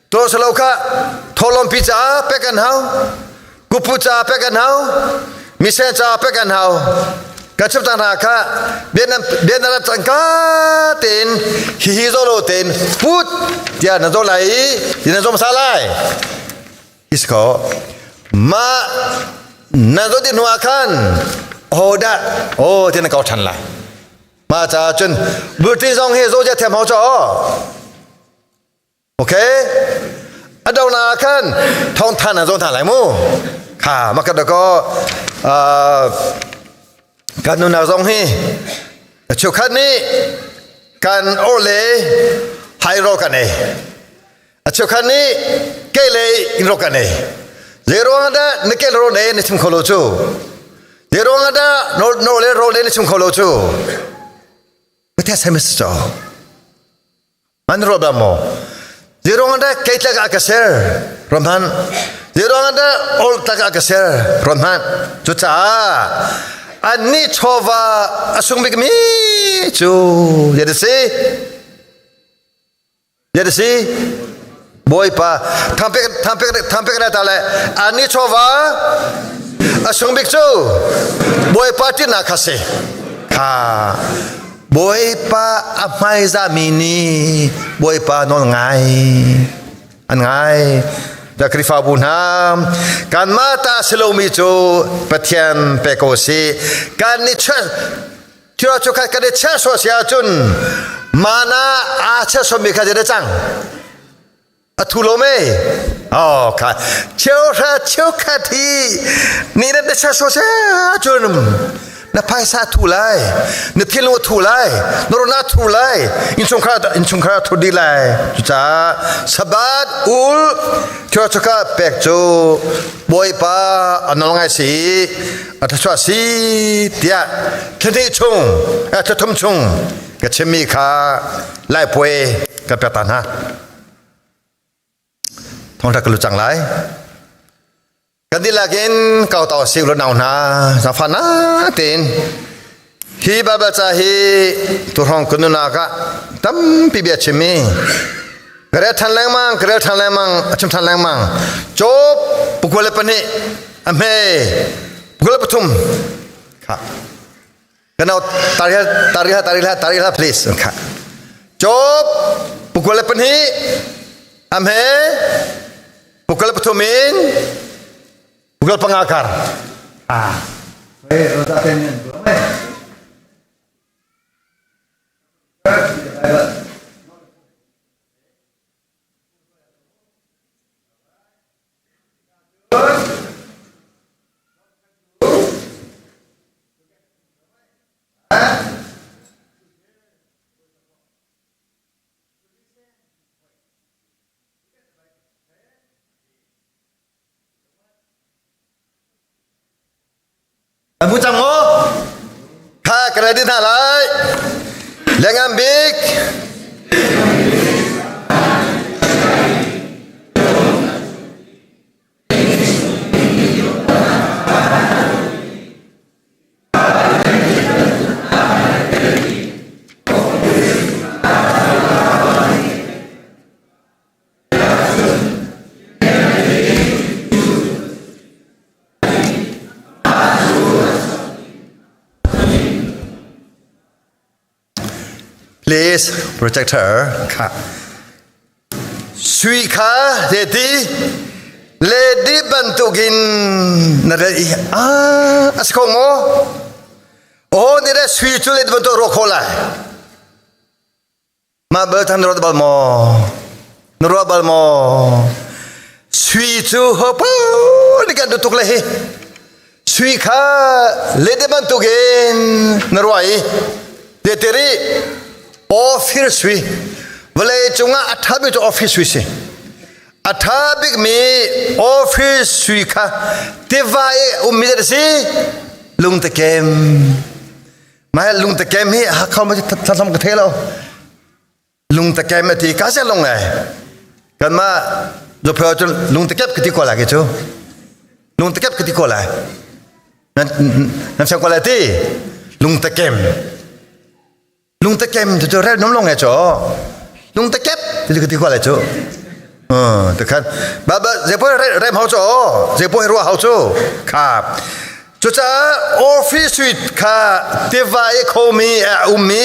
To salo kha tholompi caah pek an hau. Kupu caah pek an hau. Misen caah pek an hau. Kan chim hna kha Vietnam Vietnam ram cangka tein hihi zo lo tein put tiah na zo lai i ti na zom sa lai. Isko ma na zo ti hnu ah khan hodah oh ti na kau than lai. Ma ca cun bulti zong hi zo thiam hau cho. Ok a do na khan thong than na zo than lai mu. Kha ma ka da ko kan nu nak zong hi chukhat nih kan orle hai ro kan ei. A chukhat nih ke le in ro kan ei. Zei ruang dah na ke ro ne na chim kho lo cu. Zei ruang dah no no le ro le na chim kho lo cu. Pathian sai mas cho. Man ro ba mo. Zei ruang dah ke tlak a ka ser rom han. Zei ruang dah ol tlak a ka ser rom han. Cucaah annih chawva a sung bikmi cu zei si? Zei si? Bawipa thangpek thangpek thangpek na ta le annih chawva a sung bik cu Bawipa ṭihnak kha si. Kha Bawipa a hmaizahmi nih Bawipa nawl ngai an ngai. Da Khrihfabu hna kanmah ta si lomi cu Pathian pe ko si. Kan i thil cu khat kan i chiah sawh si ahcun mana aa chiah sawhmi kha zei cang? A thu lo me? Oh kha cheuhra cheukhat hi ni na chiah sawh si ahcun na phaisa thu lai na thil thu lai na rona thu lai innchungkhar innchungkhar thu dih lai cucaah sabat ul thil cu kha pek cu bawipa a nawl ngai si a thluachuah si tiah thlahnih chung thlathum chung ka chimmi kha laipuai ka pek ta hna thongtha ka lu cang lai kan dihlak in kau tau si lo nau hna zafa na tein hi Bible ca hi tuhrawng kununak ah tampi bia chimmi ka rel ṭhan lengmang ka rel ṭhan lengmang a chim ṭhan lengmang Job pukua le pahnih a hme pukua le pathum kha kanau tarihla tarihla tarihla tarihla please kha Job pukua le pahnih a hme pukua le pathum in pukua le panga kar ah An hmu cang maw? Kha ka ready hna lai. Lengan bik. Please protect her kha sui kha te lady bantukin na re i a a si kho maw oh ni re sui cu lady bantuk ro kho lai Mah bal than na ruat bal maw? Na ruah bal maw? Sui cu hopo ni kan tuk le hi. Sui kha lede bantukin na ruah i teteri ofir sui vawlei cungah a ṭhami cu ofir sui si. A ṭha bikmi office sui kha tiva i ummi a si lungtakem. Mah lungtakem hi Hakha ma thlam ka thei lo. Lungtakem a ti ka se lung ai. Kanmah zopheo cun lungtakep ka ti ko lai ke cu. Lungtakep ka ti ko lai. Nan nan fiang ko lai ti. Lungtakem. Lungtakem tu cu rel nom long e cho. Lungtakep ti ka ti ko lai cu. Te khan ba ba je po rem hau cho je po ruwa hau chu kha cucaah office suite kha tiva i khomi a ummi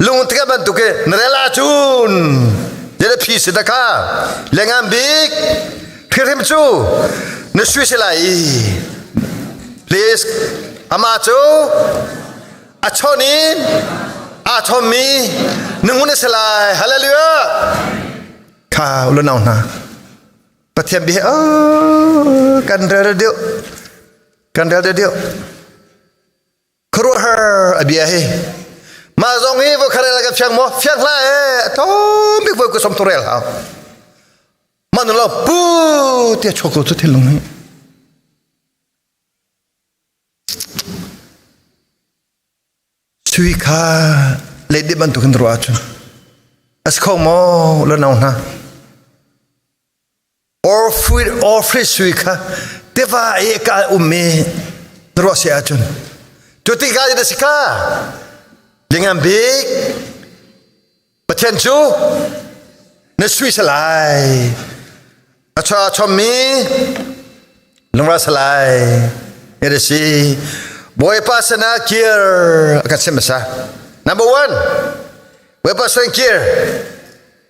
lungtike bantuk i na rel ahcun jele phi si da kha lengan bik phirhim cu na sui si lai please ama cu a chon in aa chommi nungun a si lai hallelujah kha ulunau hna Pathian bia oh, kan rel deuh kan rel deuh khuaruahhar a bia hi mah zong hi voi kharel kan fiang maw fiang hlah e tom bik voi ku som tu rel hau mah nu lo pu tia chuak ko cu thinlung hi Sui kha leidip bantukin ruah ahcun a si kho maw le no hna? Orfri sui kha tiva i ka ummi na ruah si ahcun cu tikah na si kha lingan bik Pathian cu na sui salai a cha chommi lungral salai ne si Bawipa sana kir a kan sim hmasa number one Bawipa sana kir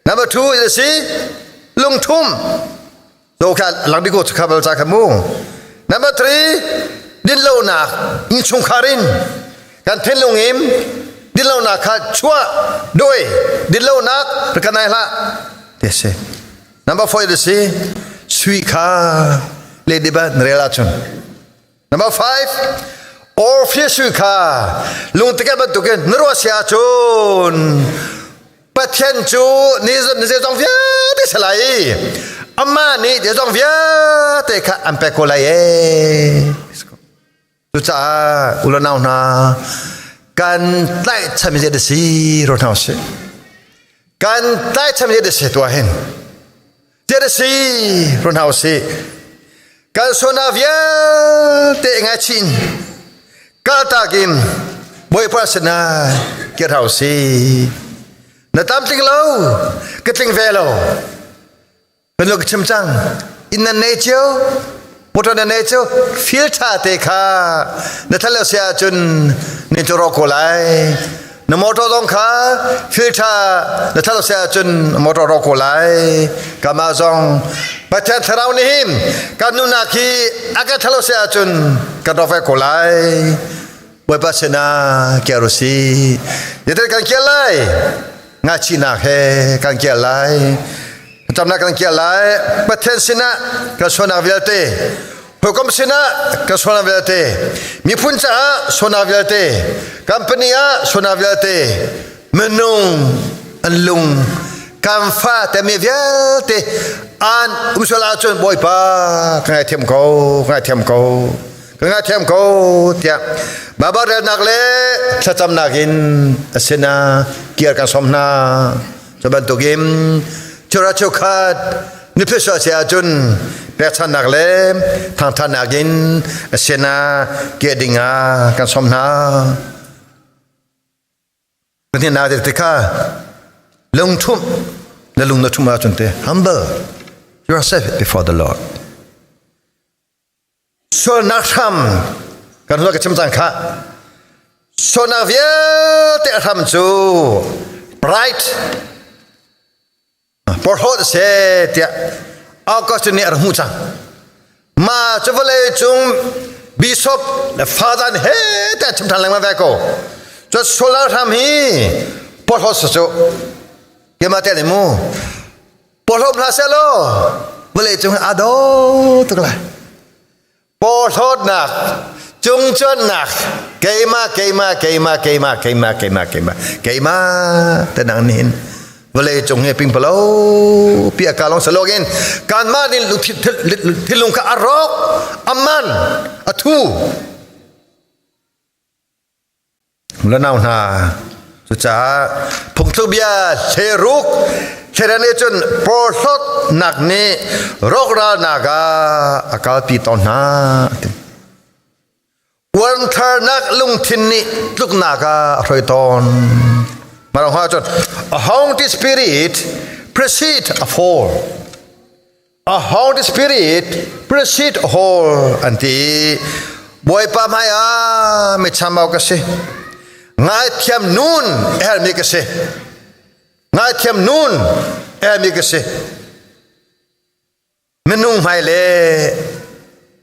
number two is si lungthum zo kha lang biko kha bal cha kha mu number three dinlonak innchungkhar in kan thinlung in dinlonak kha chuah doi dinlonak kan nai hlah ti si number four is si sui kha le diba rel ahcun number five orphe sui kha lungtike bantukin na ruah sia ahcun Pathian cu ni zeizong vialte si lai amah nih zeizong vialte kha an pek ko lai ee cucaah ulanau hna kan tlaihchan mi zei si ro hna usih kan tlaihchan mi zei si tuah hin zei si ro hna usih kan sona vialte ngai chin kaltak in Bawipa sinah kir hau si na tlamtling lo ka tling ve lo kan lo ka chim cang inn nan nei cio motor nan nei cio fil tha te kha na thal lo si ahcun nin cu rawk ko lai na motor zong kha fil tha na thal lo si ahcun motor rawk ko lai kama zong Pathian thlarau nih hin kan nunak hi a kan thalo si ahcun kan rawk ve ko lai Bawipa sinah kiar u si Zeitin kan kial lai ngaichihnak he kan kial lai Thlacamnak kan kial lai Pathian sinah kan sualnak vialte Hawikom sinah kan sualnak vialte miphun caah sualnak vialte company ah sualnak vialte minung an lung kan fa te mi vialte an um sual ahcun Bawipa ka ngaithiam ko ka ngaithiam ko ka ngaithiam ko tiah Baibal relnak le thlacamnak in a sinah kir kan sawm hna cu bantukin chura chukhat nuphi sual si ahcun pekchannak le thangthatnak in a sinah kir dingah kan sawm hna Pathian na te kha lungthumh na lung na thumh ahcun te humble yourself before the Lord sualnak hram kan hla ka chim cang kha sualnak vialte a hram cu pride porhlawt a si tiah Augustine nih a rak hmuh cang ma cu vawlei cung bishop le father he te chim ṭhan lengmang ve ko cu sualnak hram hi porhlawt si cu keimah te nih mu porhlawt hna seh law vawlei cung aa do tuk lai porhlawtnak cungcuannak keimah keimah keimah keimah keimah keimah keimah keimah te nang nihin. Vawlei cung hi pingpalo pi a ka long salokin kanmah nih thinlung kha a rawk, a man, a thu. Lanau hna cucaah phungthluk bia hleruk hleren nih cun porhlawtnak nih rawkralnak ah a kalpi tawn hna. Uantharnak lungthin nih tluknak ah a hruai tawn. Marang hua cun a haughty spirit precede a fall. A haughty spirit precede a fall an ti. Bawipa hmai ah mi chambau ka si. Ngaithiam nun hermi ka si. Ngaithiam nun hermi ka si. Minung hmai le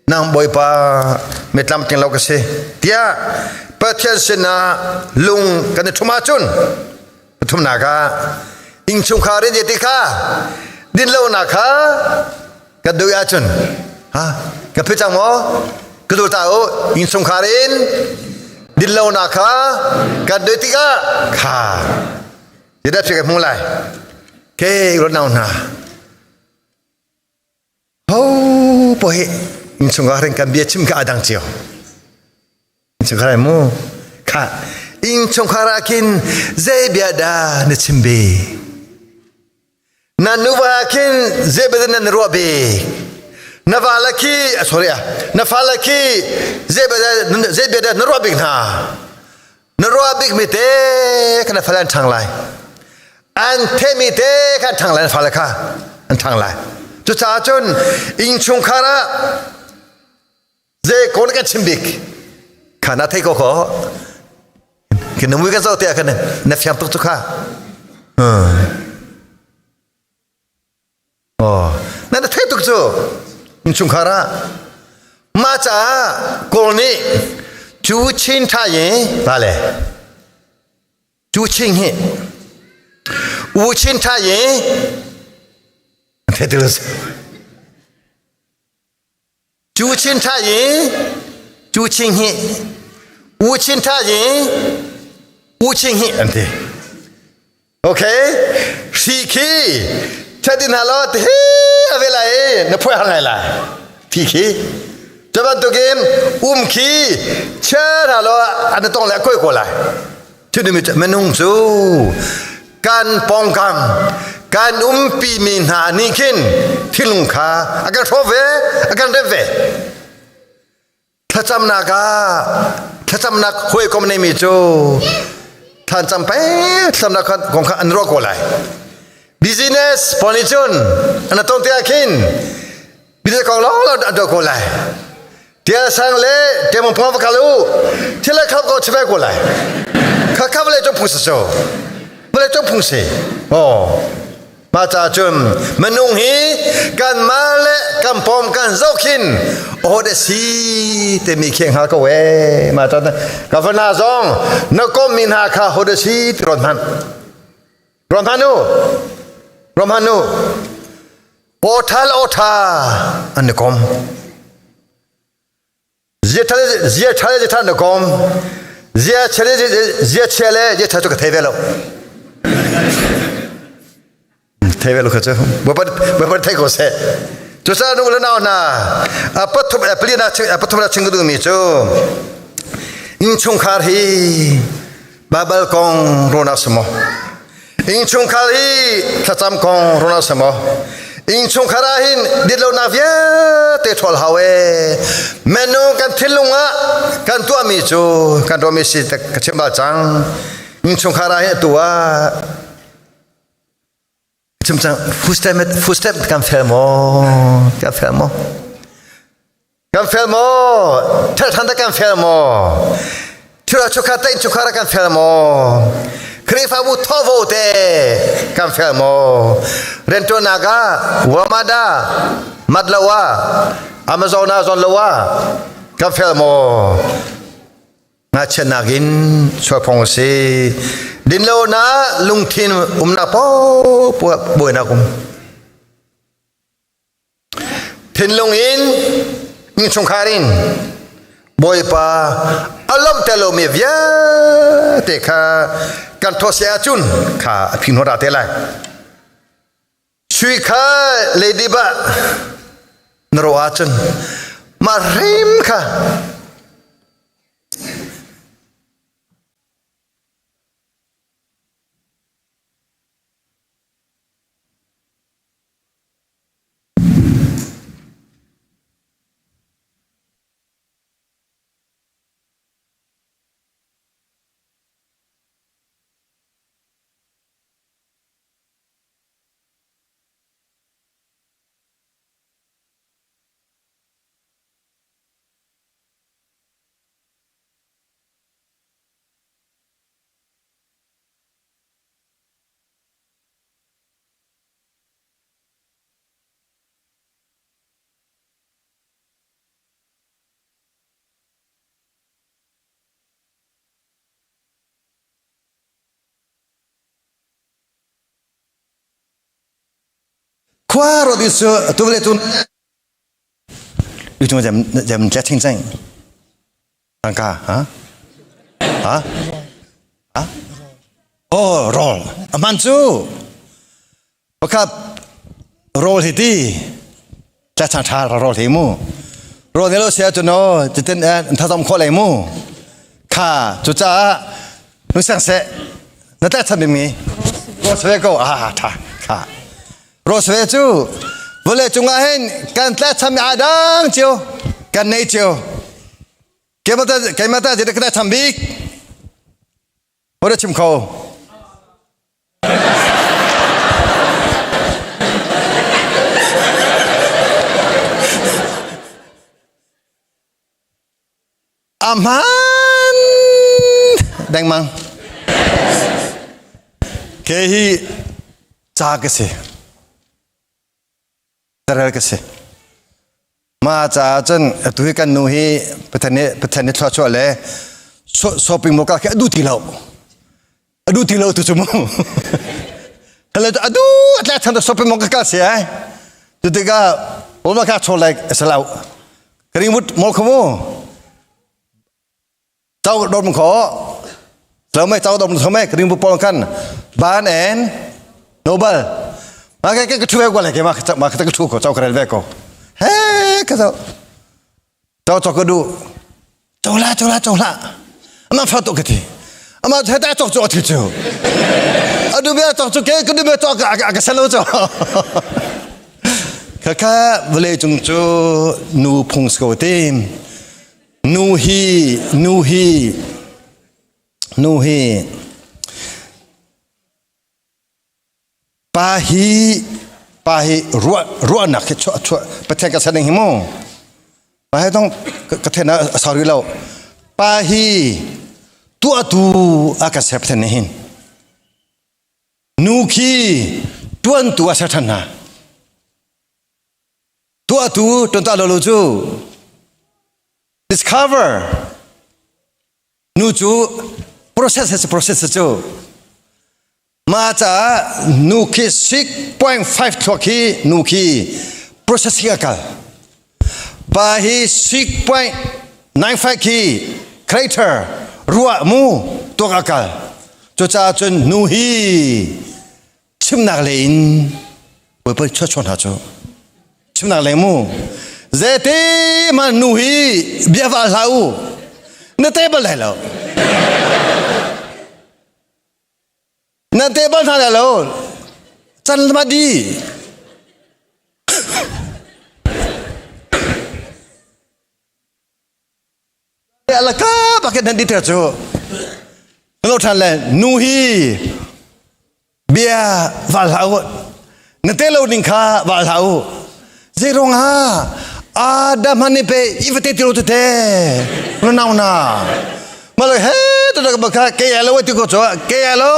nang Bawipa mitlam tling lo ka si tiah Pathian sinah lung kan i ṭhum ahcun pathumnak ah innchungkhar in ti kha dinlonak kha kan duh ahcun ha ka phi cang maw ka dul ta u innchungkhar in dinlonak kha kan duh tikah kha ti ka hmu lai ke ron nau hna Ho po hi innchungkhar in kan bia chim kha a dang cio. Innchungkhar mu kha innchungkhar ah khin zei bia dah na chim be? Na nuva ah khin zei bia dah na ruah be? Na va la khi sorry ah na fa la khi zei bia dah zei bia dah na ruah bik hna? Na ruah bik mi te kha na fale an ṭhang lai. An thehmi te kha an ṭhang lai na fale kha an ṭhang lai. Cucaah cun innchungkhar ah zei kawl kan chim bik kha na thei ko ko. Khi na mui kan zoh tiah khan na fiang tuk cu kha. Oh, na na thei tuk cu innchungkhar ah mah caah Kawl nih cu chin tha ye va le cu chin hi u chin tha ye thei ti 朱清茶人，朱清黑，吴清茶人，吴清黑，嗯对。OK，是去，吃点那老的，阿未来，那破下来了，提去，这边都给我们去，吃那老，俺那当来过过来，就你们们弄住， Kan pawngkam kan umpimi hna nih khin thinlung kha a kan hrawh ve, a kan remh ve. Thlacamnak ah thlacamnak hawikom neimi cu thlancam peng thlacamnak kong kha an ruah ko lai. Business pawl nih cun an ton tikah khin business kong lawng an tuah ko lai. Tial sang le tiamong phong va kal u thil le khap ko chibai ko lai kha kha vale chung phung si so vale chung phung si oh ma cha chun manung hi kan ma le kan pom kan zok hin oh de si te mi kheng ha ko we ma cha ka fa na zong na kom min ha kha ho de si ron han ron han u ron han u Awṭha le awṭha an i kom. Zia ṭha le zia ṭha le zia ṭha an i kom. Zia chia le zia chia le zia ṭha cu ka thei ve lo. Thei ve lo kha cu. Bawipa Bawipa thei ko seh. Cucaah nu le nau hna a pathum a pali na a pathum na chim ka duhmi cu innchungkhar hi Baibal kong ruahnak si maw? Innchungkhar hi thlacam kong ruahnak si maw? Innchungkhar ah hin ditlonak vialte ṭhawl hau ee. Minung kan thinlung ah kan tuahmi cu kan tuahmi si ka chim bal cang. Innchungkhar ah hin atu ah chim cang footstep footstep kan fel maw? Kan fel maw? Kan fel maw? Thelthan ta kan fel maw? Thil chukha te chukha kan fel maw? Khrihfabu thovo te kan fel maw? Riantuannak ah Walmart ah Matlo ah Amazon ah zon lo ah kan fel maw? Ngakchiatnak in chuakphong a si. Dinlonak lungthin umnak paoh buainak um. Thinlung in innchungkhar in Bawipa a lawmhter lomi vialte kha kan thawh si ahcun kha a phi hnuah te lai. Sui kha lady ba na ro ahcun mah hrim kha Khua ro di su tu le tu yu chung jam jam che ching cheng tangka ha ha ha oh roll aman chu pakhat roll hi ti cha cha tha roll hi mu roll ne lo sia chu no chitin an tha zam kho lai mu kha chu cha nu sang se na ta chan mi ro swe ko a tha kha ro swe chu vole chungah hin kan tla cham a dang chiu kan nei chiu keimata keimata je ka cham bik Hore chim kho. Aman dengmang. Ke hi ca ka si. Carel ka si. Ma caah cun atu hi kan nu hi Pathian nih Pathian nih thluachuah le shopping mall ka khi adu ti lo. Adu ti lo tu cu mu. Hele adu atla chan shopping mall ka kal si ai. Tu tikah oma ka chaw like salau. Greenwood mall khamu. Chau dom kho lo mai chau dom thome kring bu pol kan ban en nobel ma ka ka thu ko le ke ma ma ka thu ko chau kare ve ko he ka chau chau chau ko du chau la chau la chau la ama fa to ka ti ama he ta chok chok thi chu adu be chok chu ke ku du be chok ka ka salo cho ka ka vle chung chu nu phung sko tim Nu hi, nu hi, nu hi, pa hi, pa hi ruah ruahnak hi chuah chuah Pathian ka san hi mu. Pa hi dong ka then a sorry lo. Pa hi tuah tu a ka ser Pathian nih hin. Nu khi tuan tu a ser than hna. Tuahtu tonta lo lo cu discover nu cu process process cu ma caah nu khi 6.5 thluak hi nu khi process hi a kal pa hi 6.95 khi crater ruah mu tuak a kal cucaah cun nu hi chimnak le in Bawipa chuah hna cu chimnak leng mu zete ma nu hi bia va hlah u na te bal lai lo na te bal hna lai lo can ma di Alaka paket nan diter cu lo than le nu hi bia val hlah u na te lo ning kha val hlah u zeirong ha Adam han ni pe i va te ti lo te te lo nau na ma lo he to da ba kha ke ya lo ti ko cho ke ya lo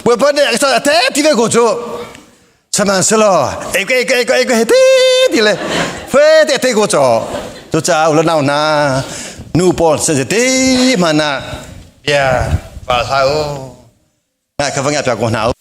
we pa ne sa te ti ve ko cho Sihmanhsehlaw ei ko ei ko ei ko ei ko ti ti le fe te te ko cho cu ca u le nau hna nu pawl se ti hmana bia val hlah u nga kha va ngai piak ko hna u.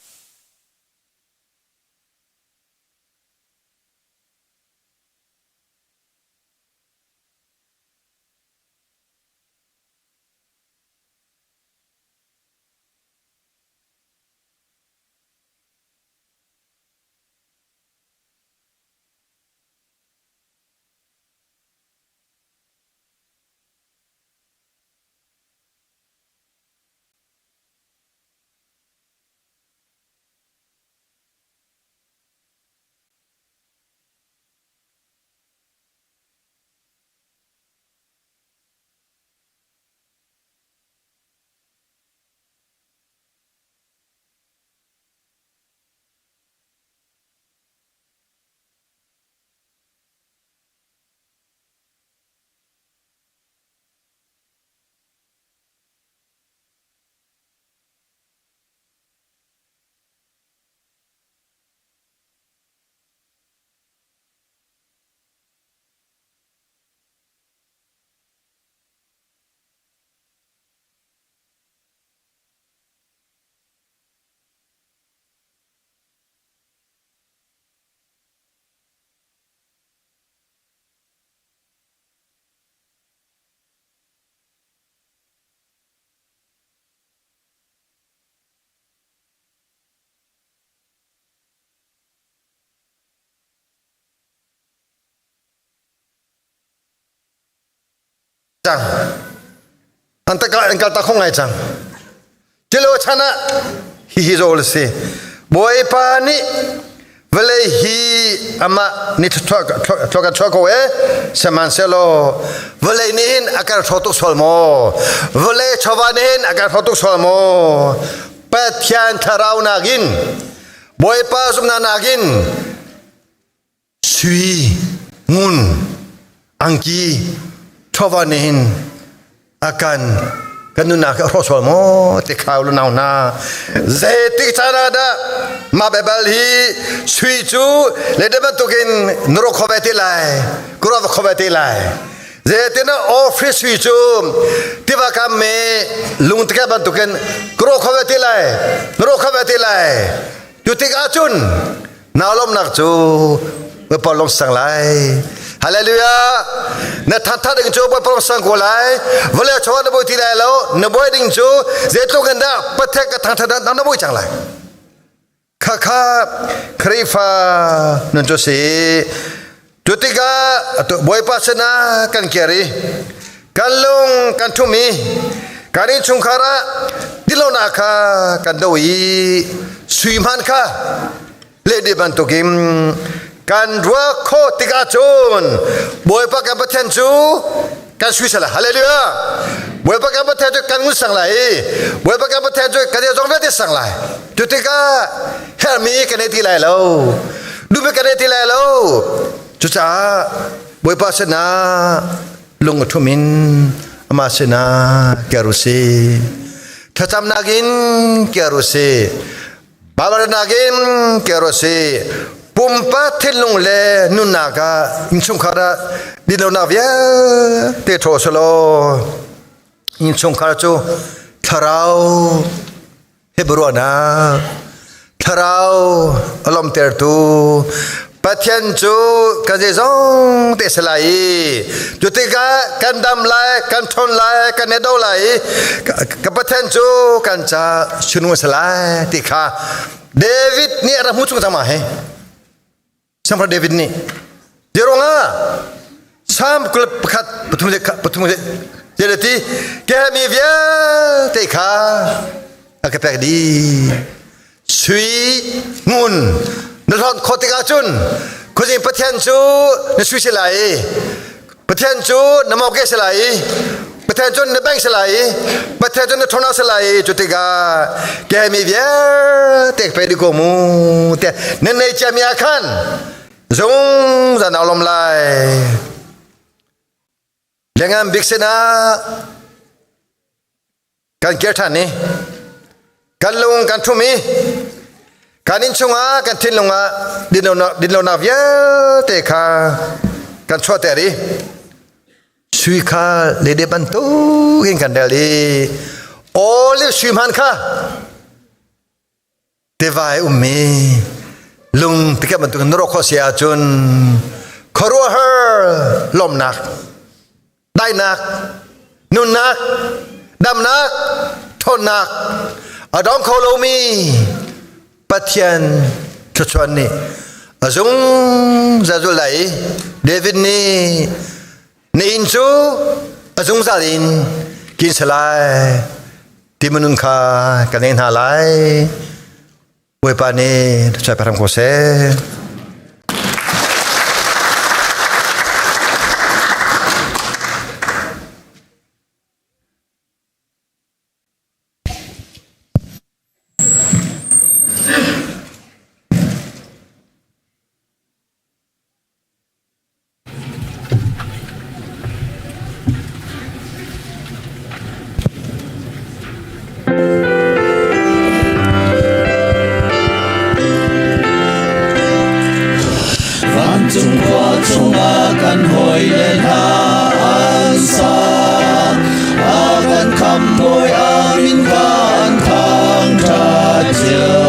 Cang an ta an kal ta kho ngai cang. Tilo chan ah hihi zawl si. Bawipa nih vawlei hi amah ni thluak chuah ko e, sihmanhsehlaw vawlei nih hin a kan hrawh tuk sual maw? Vawlei chawva nih hin a kan hrawh tuk sual maw? Pathian thlarau nakin, Bawipa zumhnak nakin Sui, ngun, angki, chawva nih hin a kan kan nunnak a hrawh sual maw ti khau lu nau hna. Zeitik caan ah dah mah Baibal hi sui cu le bantukin na rawk kho ve te lai, ka ruah kho ve te lai. Zeitin ah office sui cu tiva kam me lungtike bantukin ka rawk kho ve te lai, na rawk kho ve te lai. Cu tik ahcun Naa lawmhnak cu Bawipa lawm sang lai. Hallelujah. Na thatha ding cu Bawipa lawm sang ko lai. Vawlei chawah na bawi ti lai lo. Na bawi ding cu zeitluk in dah Pathian ka thangthat na bawi cang lai. Kha kha Khrihfa nun cu si. Cu tikah Bawipa sinah kan kir i kan lung kan ṭhum i kan innchungkhar ah tilonak kha kan do i sui hman kha lehdi bantukin kan ruah khawh tikah cun Bawipa kan Pathian cu kan sui sala. Hallelujah. Bawipa kan Pathian cu kan ngun sang lai i Bawipa kan Pathian cu kan zong vialte sang lai. Cu tikah hermi kan ei ti lai lo, duhmi kan ei ti lai lo. Cucaah Bawipa sinah lung a ṭhum in amah sinah ker u sih. Thlacamnak in ker u sih. Baibal in ker u sih. Pumpak thinlung le nunnak ah innchungkhar ah dinlonak vialte ṭhaw selaw innchungkhar cu thlarau he biaruahnak, thlarau a lawmhtertu Pathian cu kan zeizong te si lai i cu tikah kan dam lai, kan ṭhawn lai, kan i do lai i ka Pathian cu kan ca sunu a si lai ti kha David nih a rak hmuh chung cang ma he. Siangpahrang David nih Zeruangah Psalm 21 pathum le ti ke mi vialte kha a ka pek dih. Sui ngun na hlawt khawh tikah cun khuazing Pathian cu na sui si lai i Pathian cu na mawke si lai i Pathian cu na bank si lai i Pathian cu na ṭhawna si lai i cu tikah ke mi vialte pe dih ko mu tiah nan nei ciami ah khan zungzal na lawm lai. Lengan bik sinah kan kir ṭhan i kan lung kan ṭhum i kan inn chungah kan thinlung ah dinlonak vialte kha kan chuahter i sui kha lede bantukin kan rel i olive sui hman kha tiva i ummi lung tikep bantukin na rawh khawh si ahcun khuaruahhar lawmhnak, daihnak, nunnak, damnak, ṭhawnnak a dong kho lomi Pathian thluachuah nih a zungzal zul lai i David nih na inn cu a zungzal in kin si lai ti minung kha kan ei hna lai. Bawipa nih thluachuah pe hram ko seh. Vancung khua chungah kan hawile hna an sa. A kan khamhbawi a min kan thangṭhat cio.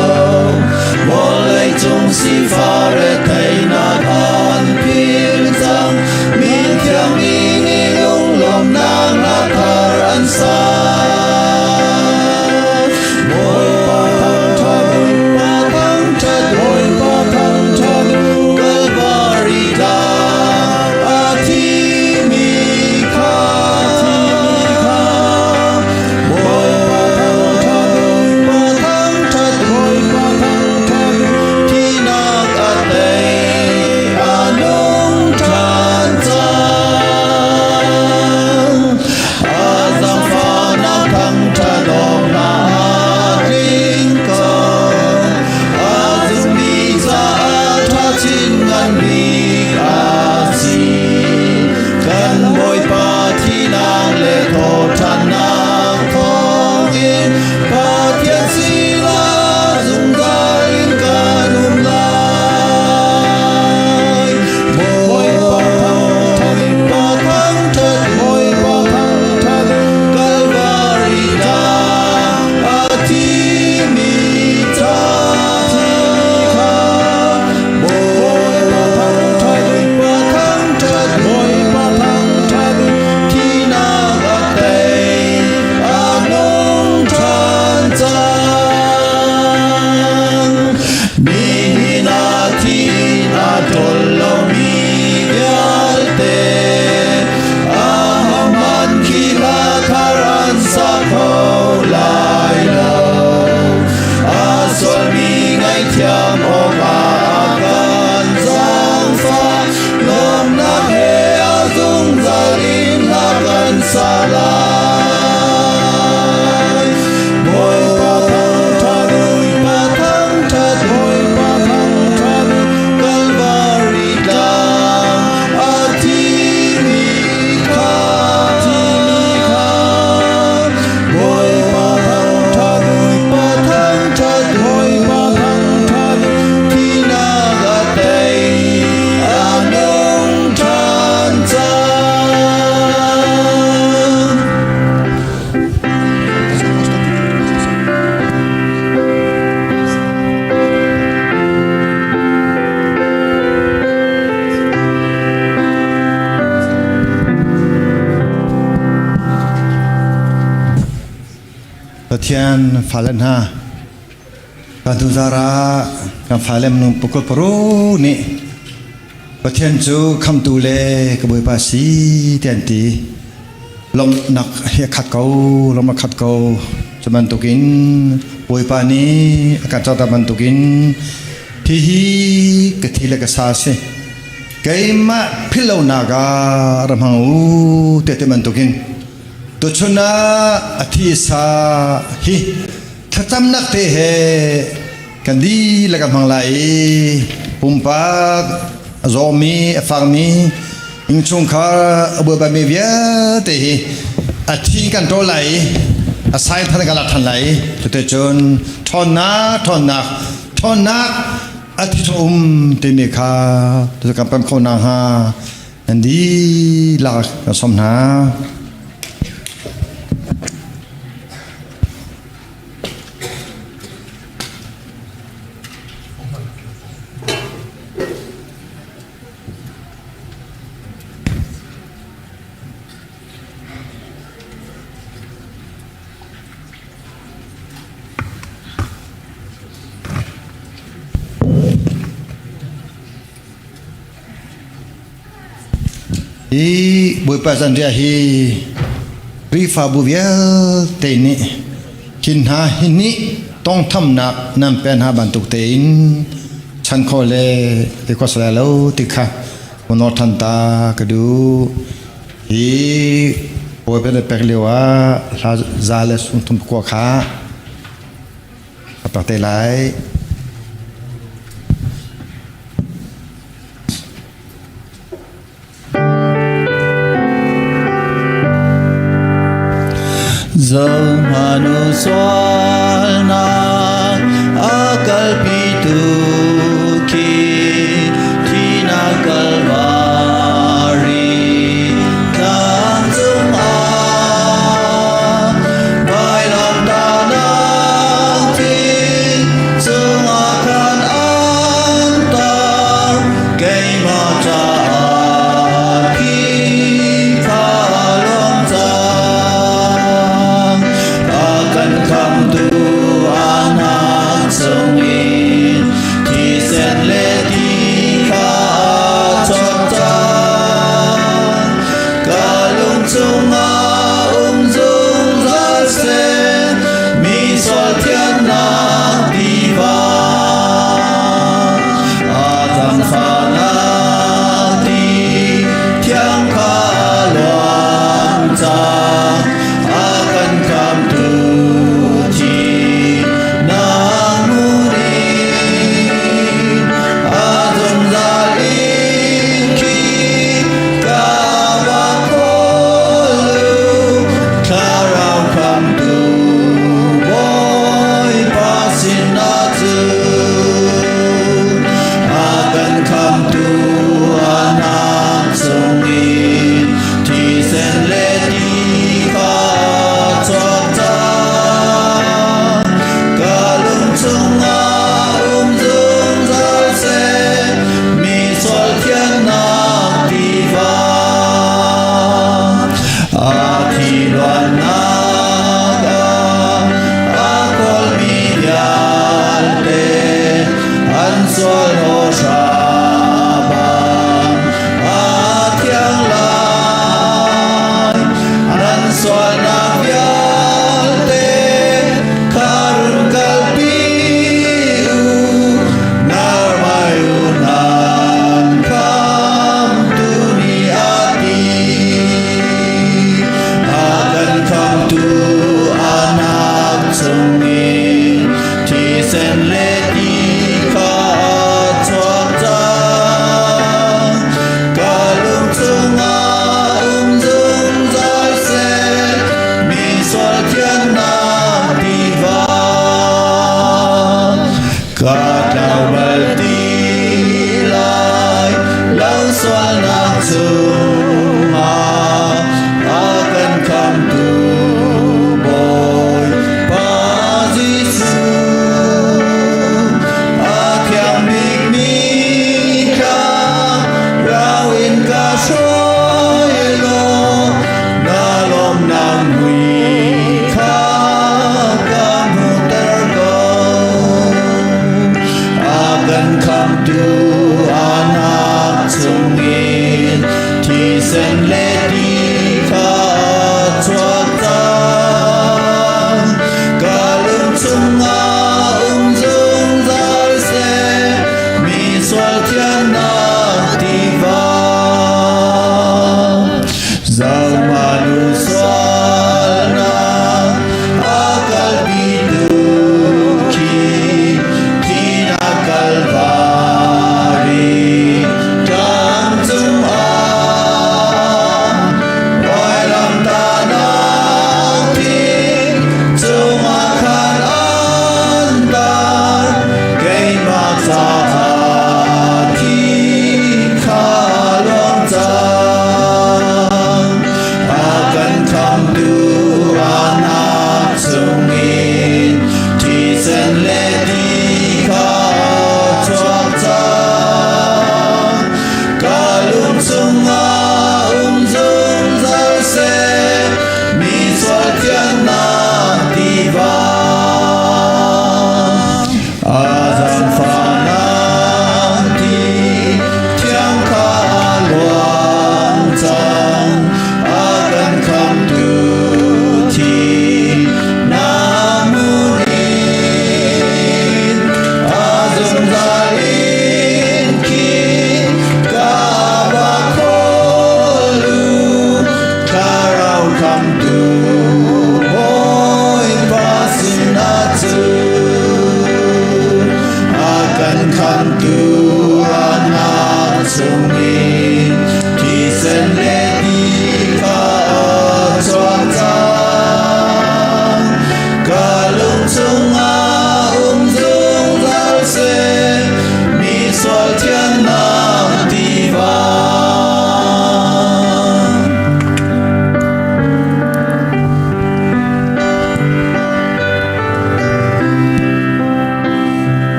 Vawleicung sifah retheihnak an phil cang. Mi thiang mi nih lunglawmhnak hla thar an sa. Bawipa thangṭhat u, Pa thangṭhat, Bawipa thangṭhat u, Kalvari tlang a thimi kha. Pathian fale hna kan tuzara kan fale minung pakul paru nih Pathian cu khamtu le ka Bawipa si ti an ti. Lawmhnak he khat ko, lawmhnak khat ko. Cu bantukin Bawipa nih a kan cawta bantukin hihi ka thi le ka sa si. Keimah philhlonak ah ra hmang u ti ti bantukin tuchun ah a thi sa hi thlacamnak te he kan dihlak kan hmang lai i pumpak a zawmi a fakmi innchungkhar a buaibaimi vialte hi a thi kan ṭawl lai i a sai than kan lak ṭhan lai i cuticun ṭhawnnak ṭhawnnak ṭhawnnak a thi chung um timi kha tucu kan pem kho nakhnga nan dihlak kan sawm hna. Hi Bawipa zanriah hi Khrihfabu vialte nih hin hna hi nih tawngthamnak nan pen hna bantuk tein chan khawh le ti khawh salai lo ti kha unor than ta ka duh. Hi Bawipa na pek lio ah hla za le sung thum kua kha ka pek te lai. Zohmanu sualnak a kalpitu khi thihnak Kalvari tlang cungah vailamtahnak thi cungah khan an tar keimah caah khi kha lawm cang a kan khamtu a.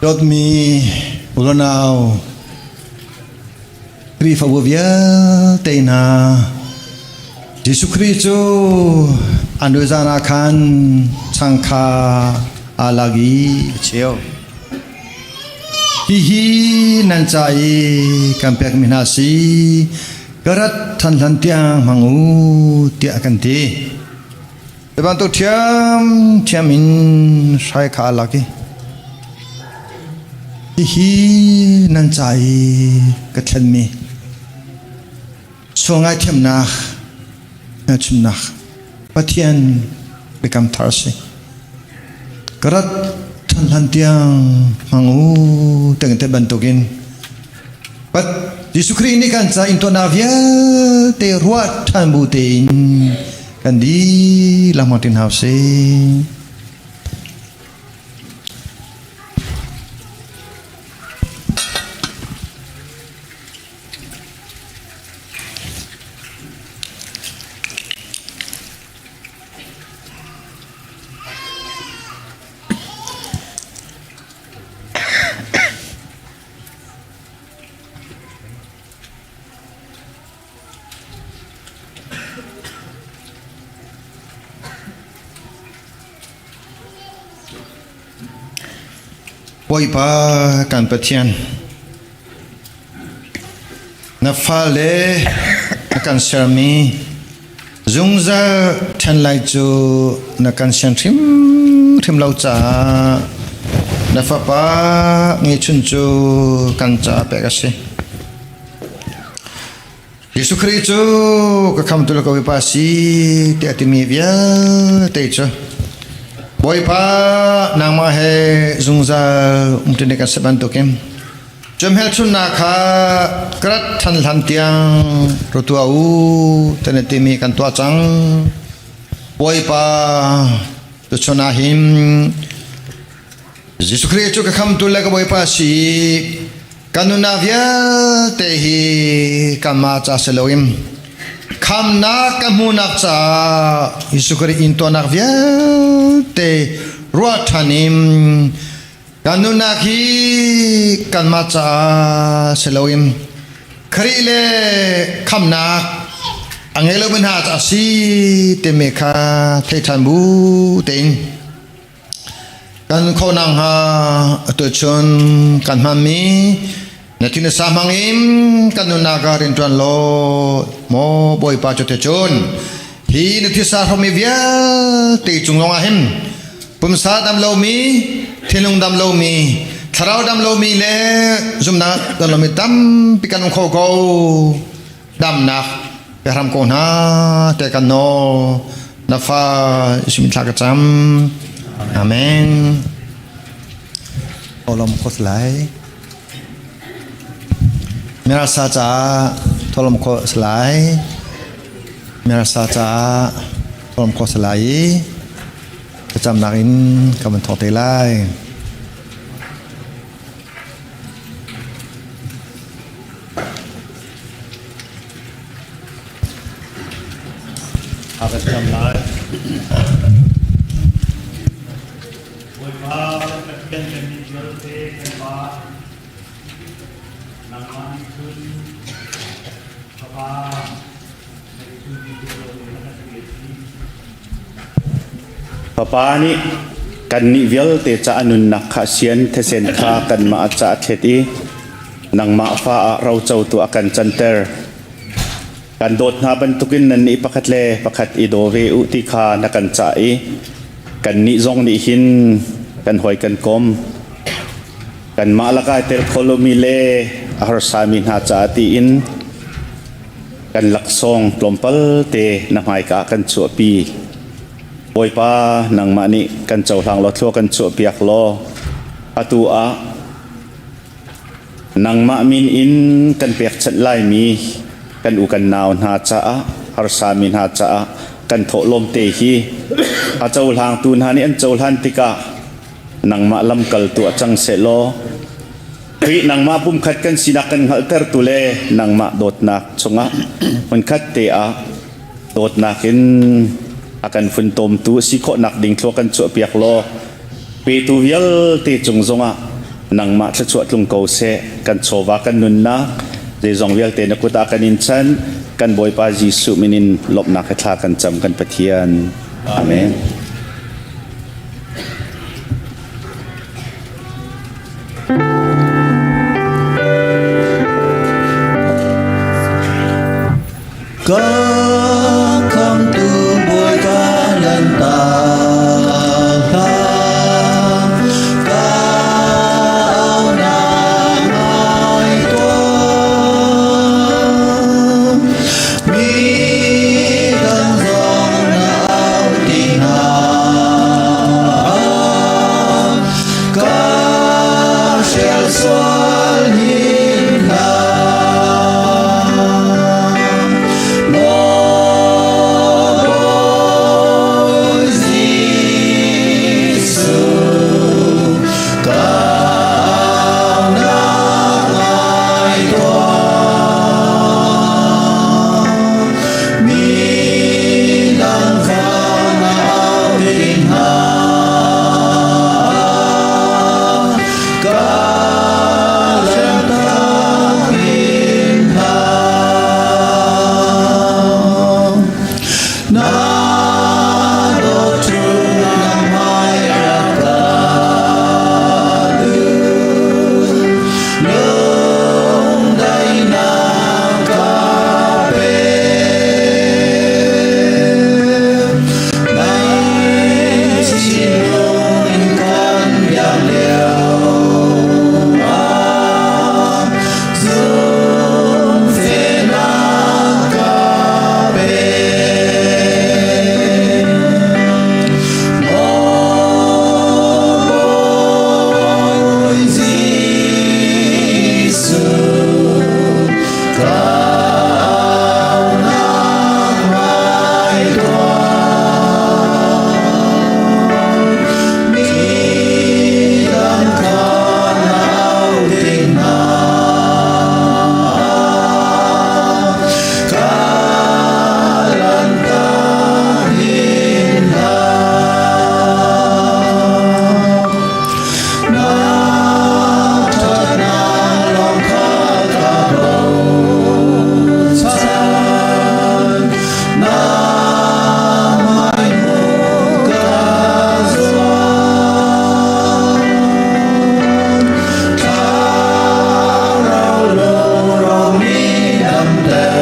Dawtmi unau Khrihfabu vialte hna, Jesuh Khrih cu an zan ah khan chang kha aa lak i a cheu. Hihi nan ca i kan pekmi hna si, ka rat than hlan tiang hmang u tiah a kan ti. Cu bantuk ṭhiamṭhiam in hrai kha a lak i hihi nan ca i ka thlenmi sual ngaithiamnak hmelchunhnak Pathian biakam thar a si. Ka rat ṭhan hlan tiang hmang u tengte bantukin Jesuh Khrih nih kan ca intuarnak vialte ruah ṭhan bu tein kan dihlak hmang ṭi hna usih. Bawipa kan Pathian, na fale na kan sermi zungzal ṭhen lai cu na kan sian hrimhrim lo caah na fapa ngeihchun cu kan caah pek a si. Jesuh Khrih cu ka khamtu le ka Bawipa si tiah a timi vialte cu Bawipa nangmah he zungzal umṭi nih kan si bantukin Cu hmelchunhnak kha ka rat ṭhan hlan tiang ra tuah u ti na timi kan tuah cang. Bawipa, tuchun ah hin Jesuh Khrih cu ka khamtu le ka Bawipa a si i ka nunnak vialte hi kanmah ca si loin khamnak ka hmuhnak caah Jesuh Khrih in tuahnak vialte ruah ṭhan in Kan nunnak hi kanmah caah si loin Khrih le khamnak a ngei lomi hna caah a si timi kha thei ṭhan bu tein kan khawh nakhnga atu chun kan hmanmi na thin sa hmang in kan nunnak ah rianṭuan law maw Bawipa cu te cun hi na thisa hromi vialte cung zongah hin pumsa dam lomi thinlung dam lomi thlarau dam lomi le zumhnak dam lomi tampi kan um kho ko damnak pe hram ko hna te kan nawl na fa isim thla ka cam amen Olom khos lai Mirasa ca tholom kho lai Mirasa ca tholom kho lai Thlacamnak in ka van thawk te lai. A kan cam lai. Bawipa Pathian kan mi vialte kan Pa nangmah nih cun Fapa Fapa nih kannih vialte ca a nunnak kha sian thisen kha kanmah ca a thlet i nangmah fa ah rocotu a kan canter. Kan dawt hna bantukin nannih pakhat le pakhat i daw ve u ti kha na kan cah i kannih zong nih hin kan hawi kan kom. Kanmah lakah tel kho lomi le a harsami hna caah tiin Kan laksawng tlawmpal te na hmaika ah kan chuahpi. Bawipa, nangmah nih kan cohlang law thlua kan chuahpiak law atu ah nangmah min in kan pekchanh laimi kan u kan nau hna caah harsami hna caah kan thawhlawm te hi a cohlangtu hna nih an cohlan tikah nangmah lamkaltu ah cang seh law Khrih nangmah pumkhat kan sinak kan hngalhtertu le nangmah dawtnak chungah hmunkhat te ah dawtnak in a kan funtomtu a si khawhnak ding thlua kan chuahpiak law petu vialte cung zongah Nangmah thluachuah tlung ko seh. Kan chawva kan nunnak zeizong vialte na kut ah kan in chan. Kan Bawipa Jesuh min in lawmhnak he thla kan cam kan Pathian. Amen. Ka khamtu Bawipa nan ta hlah, ka aunak ngai tuah. Mi dang zong na au ti hna. Ka hrial sual hin hlah. Maw Bawi Jesuh, ka aunak ngai tuah. Mi dang kha na au ding hna. Ka lantak hin hlah. Na dawt na hmai rak ka duh. Lungdaihnak ka pe. Nai thinlung in kan biak lio ah zumhfehnak ka pe. Maw Bawi Jesuh, ka aunak ngai tuah. Mi dang kha na au ding hna. Ka lantak hin hlah. Na ṭhatnak lawng kha ka bochan. Na hmai hmuh ka zuam. Thlarau lungrawk mi damter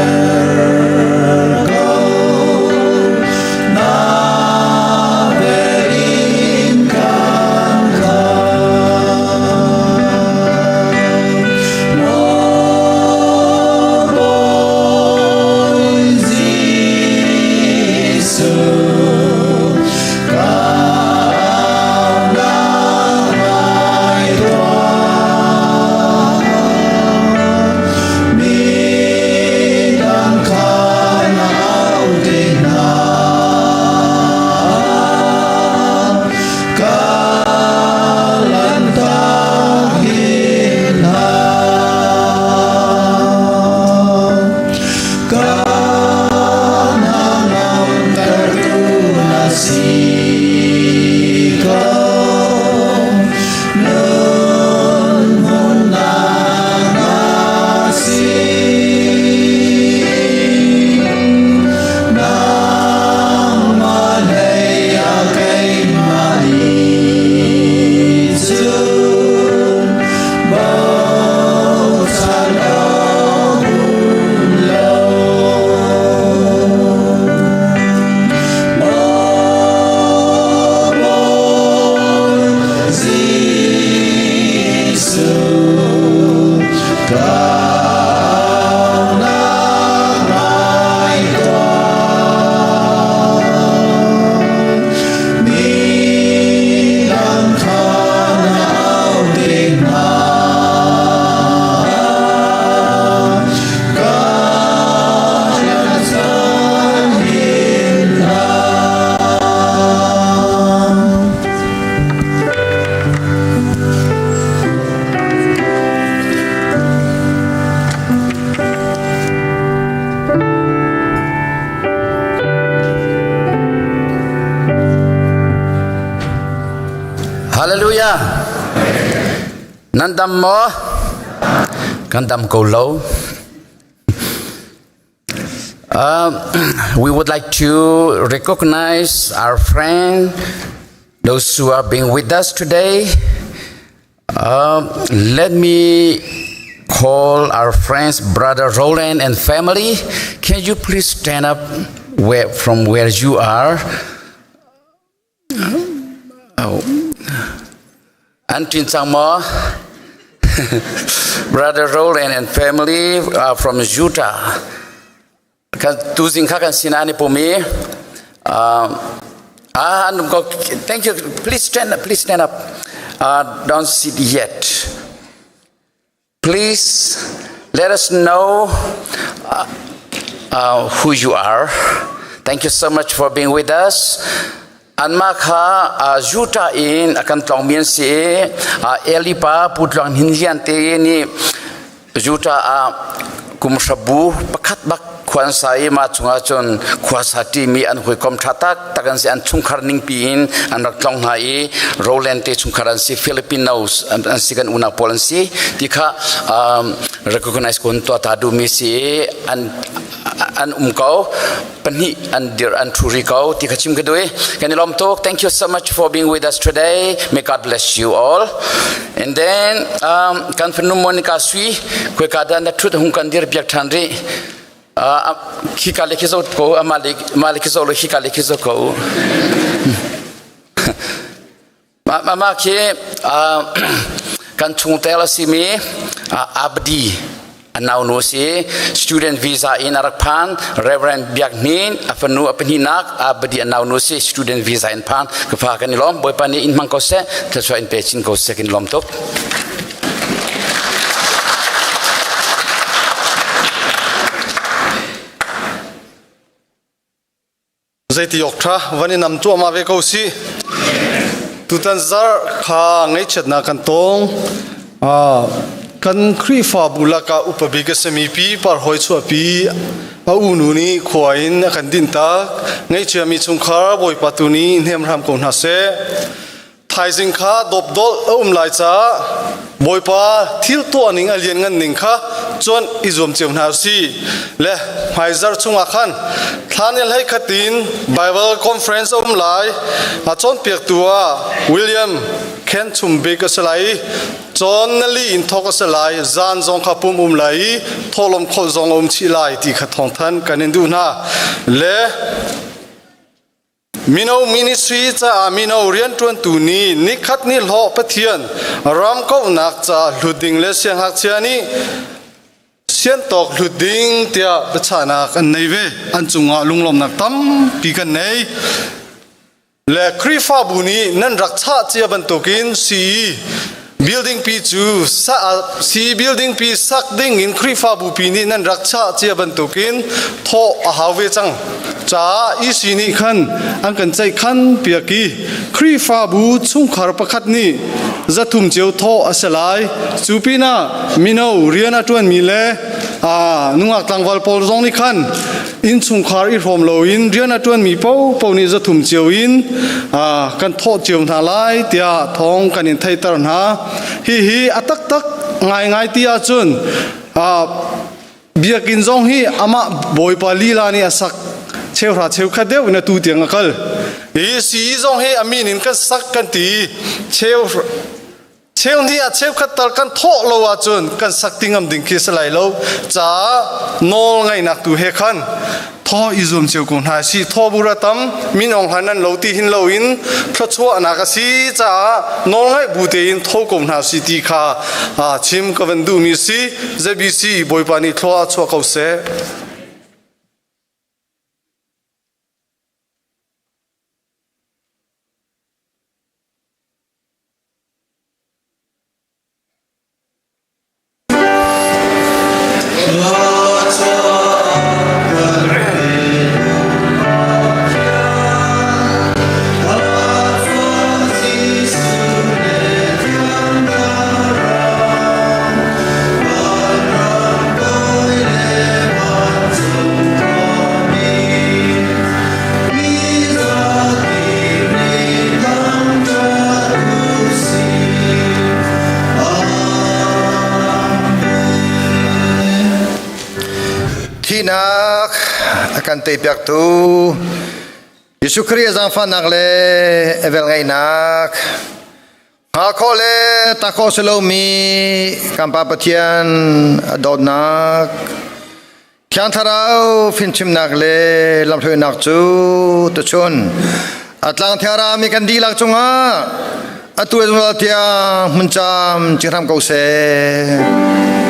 ko. Na vel in kan khamh. Maw Bawi Jesuh, ka aunak ngai tuah. Mi dang kha na au ding hna. Ka lantak hin hlah. Ka hnangamtertu na si ko. Nun hmunhnak na si. Nangmah hlei ah keimah nih cun bochan awk um lo. Maw Bawi Jesuh, ka aunak ngai tuah. Mi dang kha na au ding hna. Ka hrial hin hlah. Hallelujah. Nan dam maw? Kan dam ko lo. We would like to recognize our friend, those who are being with us today. Let me call our friends, Brother Roland and family. Can you please stand up where, from where you are? Oh. An tin cang maw? Brother Roland and family from Utah. Kan tuzing kha kan sinah an i pum i ah an um ko. Thank you. Please stand up. Please stand up. Don't sit yet. Please let us know who you are. Thank you so much for being with us. Anmah kha Utah in a kan tlawngmi an si i Eli pa Pu Tluang Hnin Lian te nih Utah ah kum hrabu pakhat bak khua an sa i mah chungah cun khua sa ṭimi an hawikom ṭha taktak an si. An chungkhar ningpi in an rak tlong hna i Roland te chungkhar an si, Filipinos an si, kan unau pawl an si ti kha recognize kun tuah ta duhmi si i an an um ko. Pahnih an dir an thu ri ko ti kha chim ka duh i kan i lawm tuk. Thank you so much for being with us today. May God bless you all. And then kan fanu Monica Sui khoi ka dan na thut hung kan dir piak than ri. Khi ka le khi zo ko ama le ma le khi zo lo khi ka le khi zo ko. Mah khi kan chungtel a simi Abdi a naunu a si. Student visa in a rak phan. Reverend Biak Hnin a fanu a pahnihnak Abdi a naunu a si. Student visa in phan. Ka fa kan i lawm. Bawipa nih in hmang ko seh. Thluachuah in pe chin ko seh. Kan i lawm tuk. Zeiti awk ṭha van i nam cuahmah ve ko sih. Tutan zarh kha ngaihchiatnak kan tong. Kan Khrihfabu lakah upa bik a simi pi parhawi chuahpi a unu nih khua in a kan dinhtak. Ngaihchiami chungkhar Bawipa tu nih hnem hram ko hna seh. Thaizing kha dawpdolh a um lai caah Bawipa thil tuah ning a lianngan ning kha cuanh i zuam cio hna usih. Le hmaizarh chungah khan thla ni hlei khat in Bible conference a um lai. A cawnpiaktu ah William Ken Chum Bik a si lai i cawn nali in thawk a si lai. Zan zong kha pum um lai i thawhlawm kholh zong a um chih lai ti kha thawngthan kan in duh hna. Le Mino ministry caah mino rianṭuantu nih nikhat ni hlawh Pathian ram kauhnak caah hlut ding le siangngakchia nih siantawk hlut ding tiah biachahnak an nei ve. An cungah lunglawmnak tampi kan nei. Le Khrihfabu nih nan rak chah cia bantukin CE building pi cu si building pi sak ding in Khrihfabu pi nih nan rak chah cia bantukin thawh a hau ve cang caah EC nih khan an kan ceih khan piak i Khrihfabu chungkhar pakhat nih zathum cio thawh a si lai. Cu pinah mino rian a ṭuanmi le nungak tlangval pawl zong nih khan innchungkhar i hrawm loin rian a ṭuanmi paohpaoh nih zathum cio in kan thawh cio hna lai tiah thawng kan in theihter hna. Hihi a taktak ngaingai ti ahcun biakinn zong hi amah Bawipa lila nih a sak cheuhra cheukhat deuh in atu tiang a kal. Hi sii zong hi a min in kan sak kan ti cheu Cheu hnih ah cheukhat tal kan thawh lo ahcun kan sak ti ngam ding khi si lai lo caah nawl ngaihnak tu he khan thaw i zuam cio ko hna si. Thaw bura tam min ong hlan nan lo ti hin lo in thluachuahnak a si caah nawl ngaih bu tein tho ko hna si ti kha chim ka van duhmi si. ZBC Bawipa nih thlua chuah ko seh. kan teipiaktu Jesuh Khrih zaangfahnak le a velngeihnak hngal khawh le ta khawh si lomi kan Pa Pathian a dawtnak Thiang Thlarau fimchimnak le lamhruainak cu tuchun a tlang thiara mi kan dihlak cungah atu le zungzal tiang hmun cam cing hram ko seh.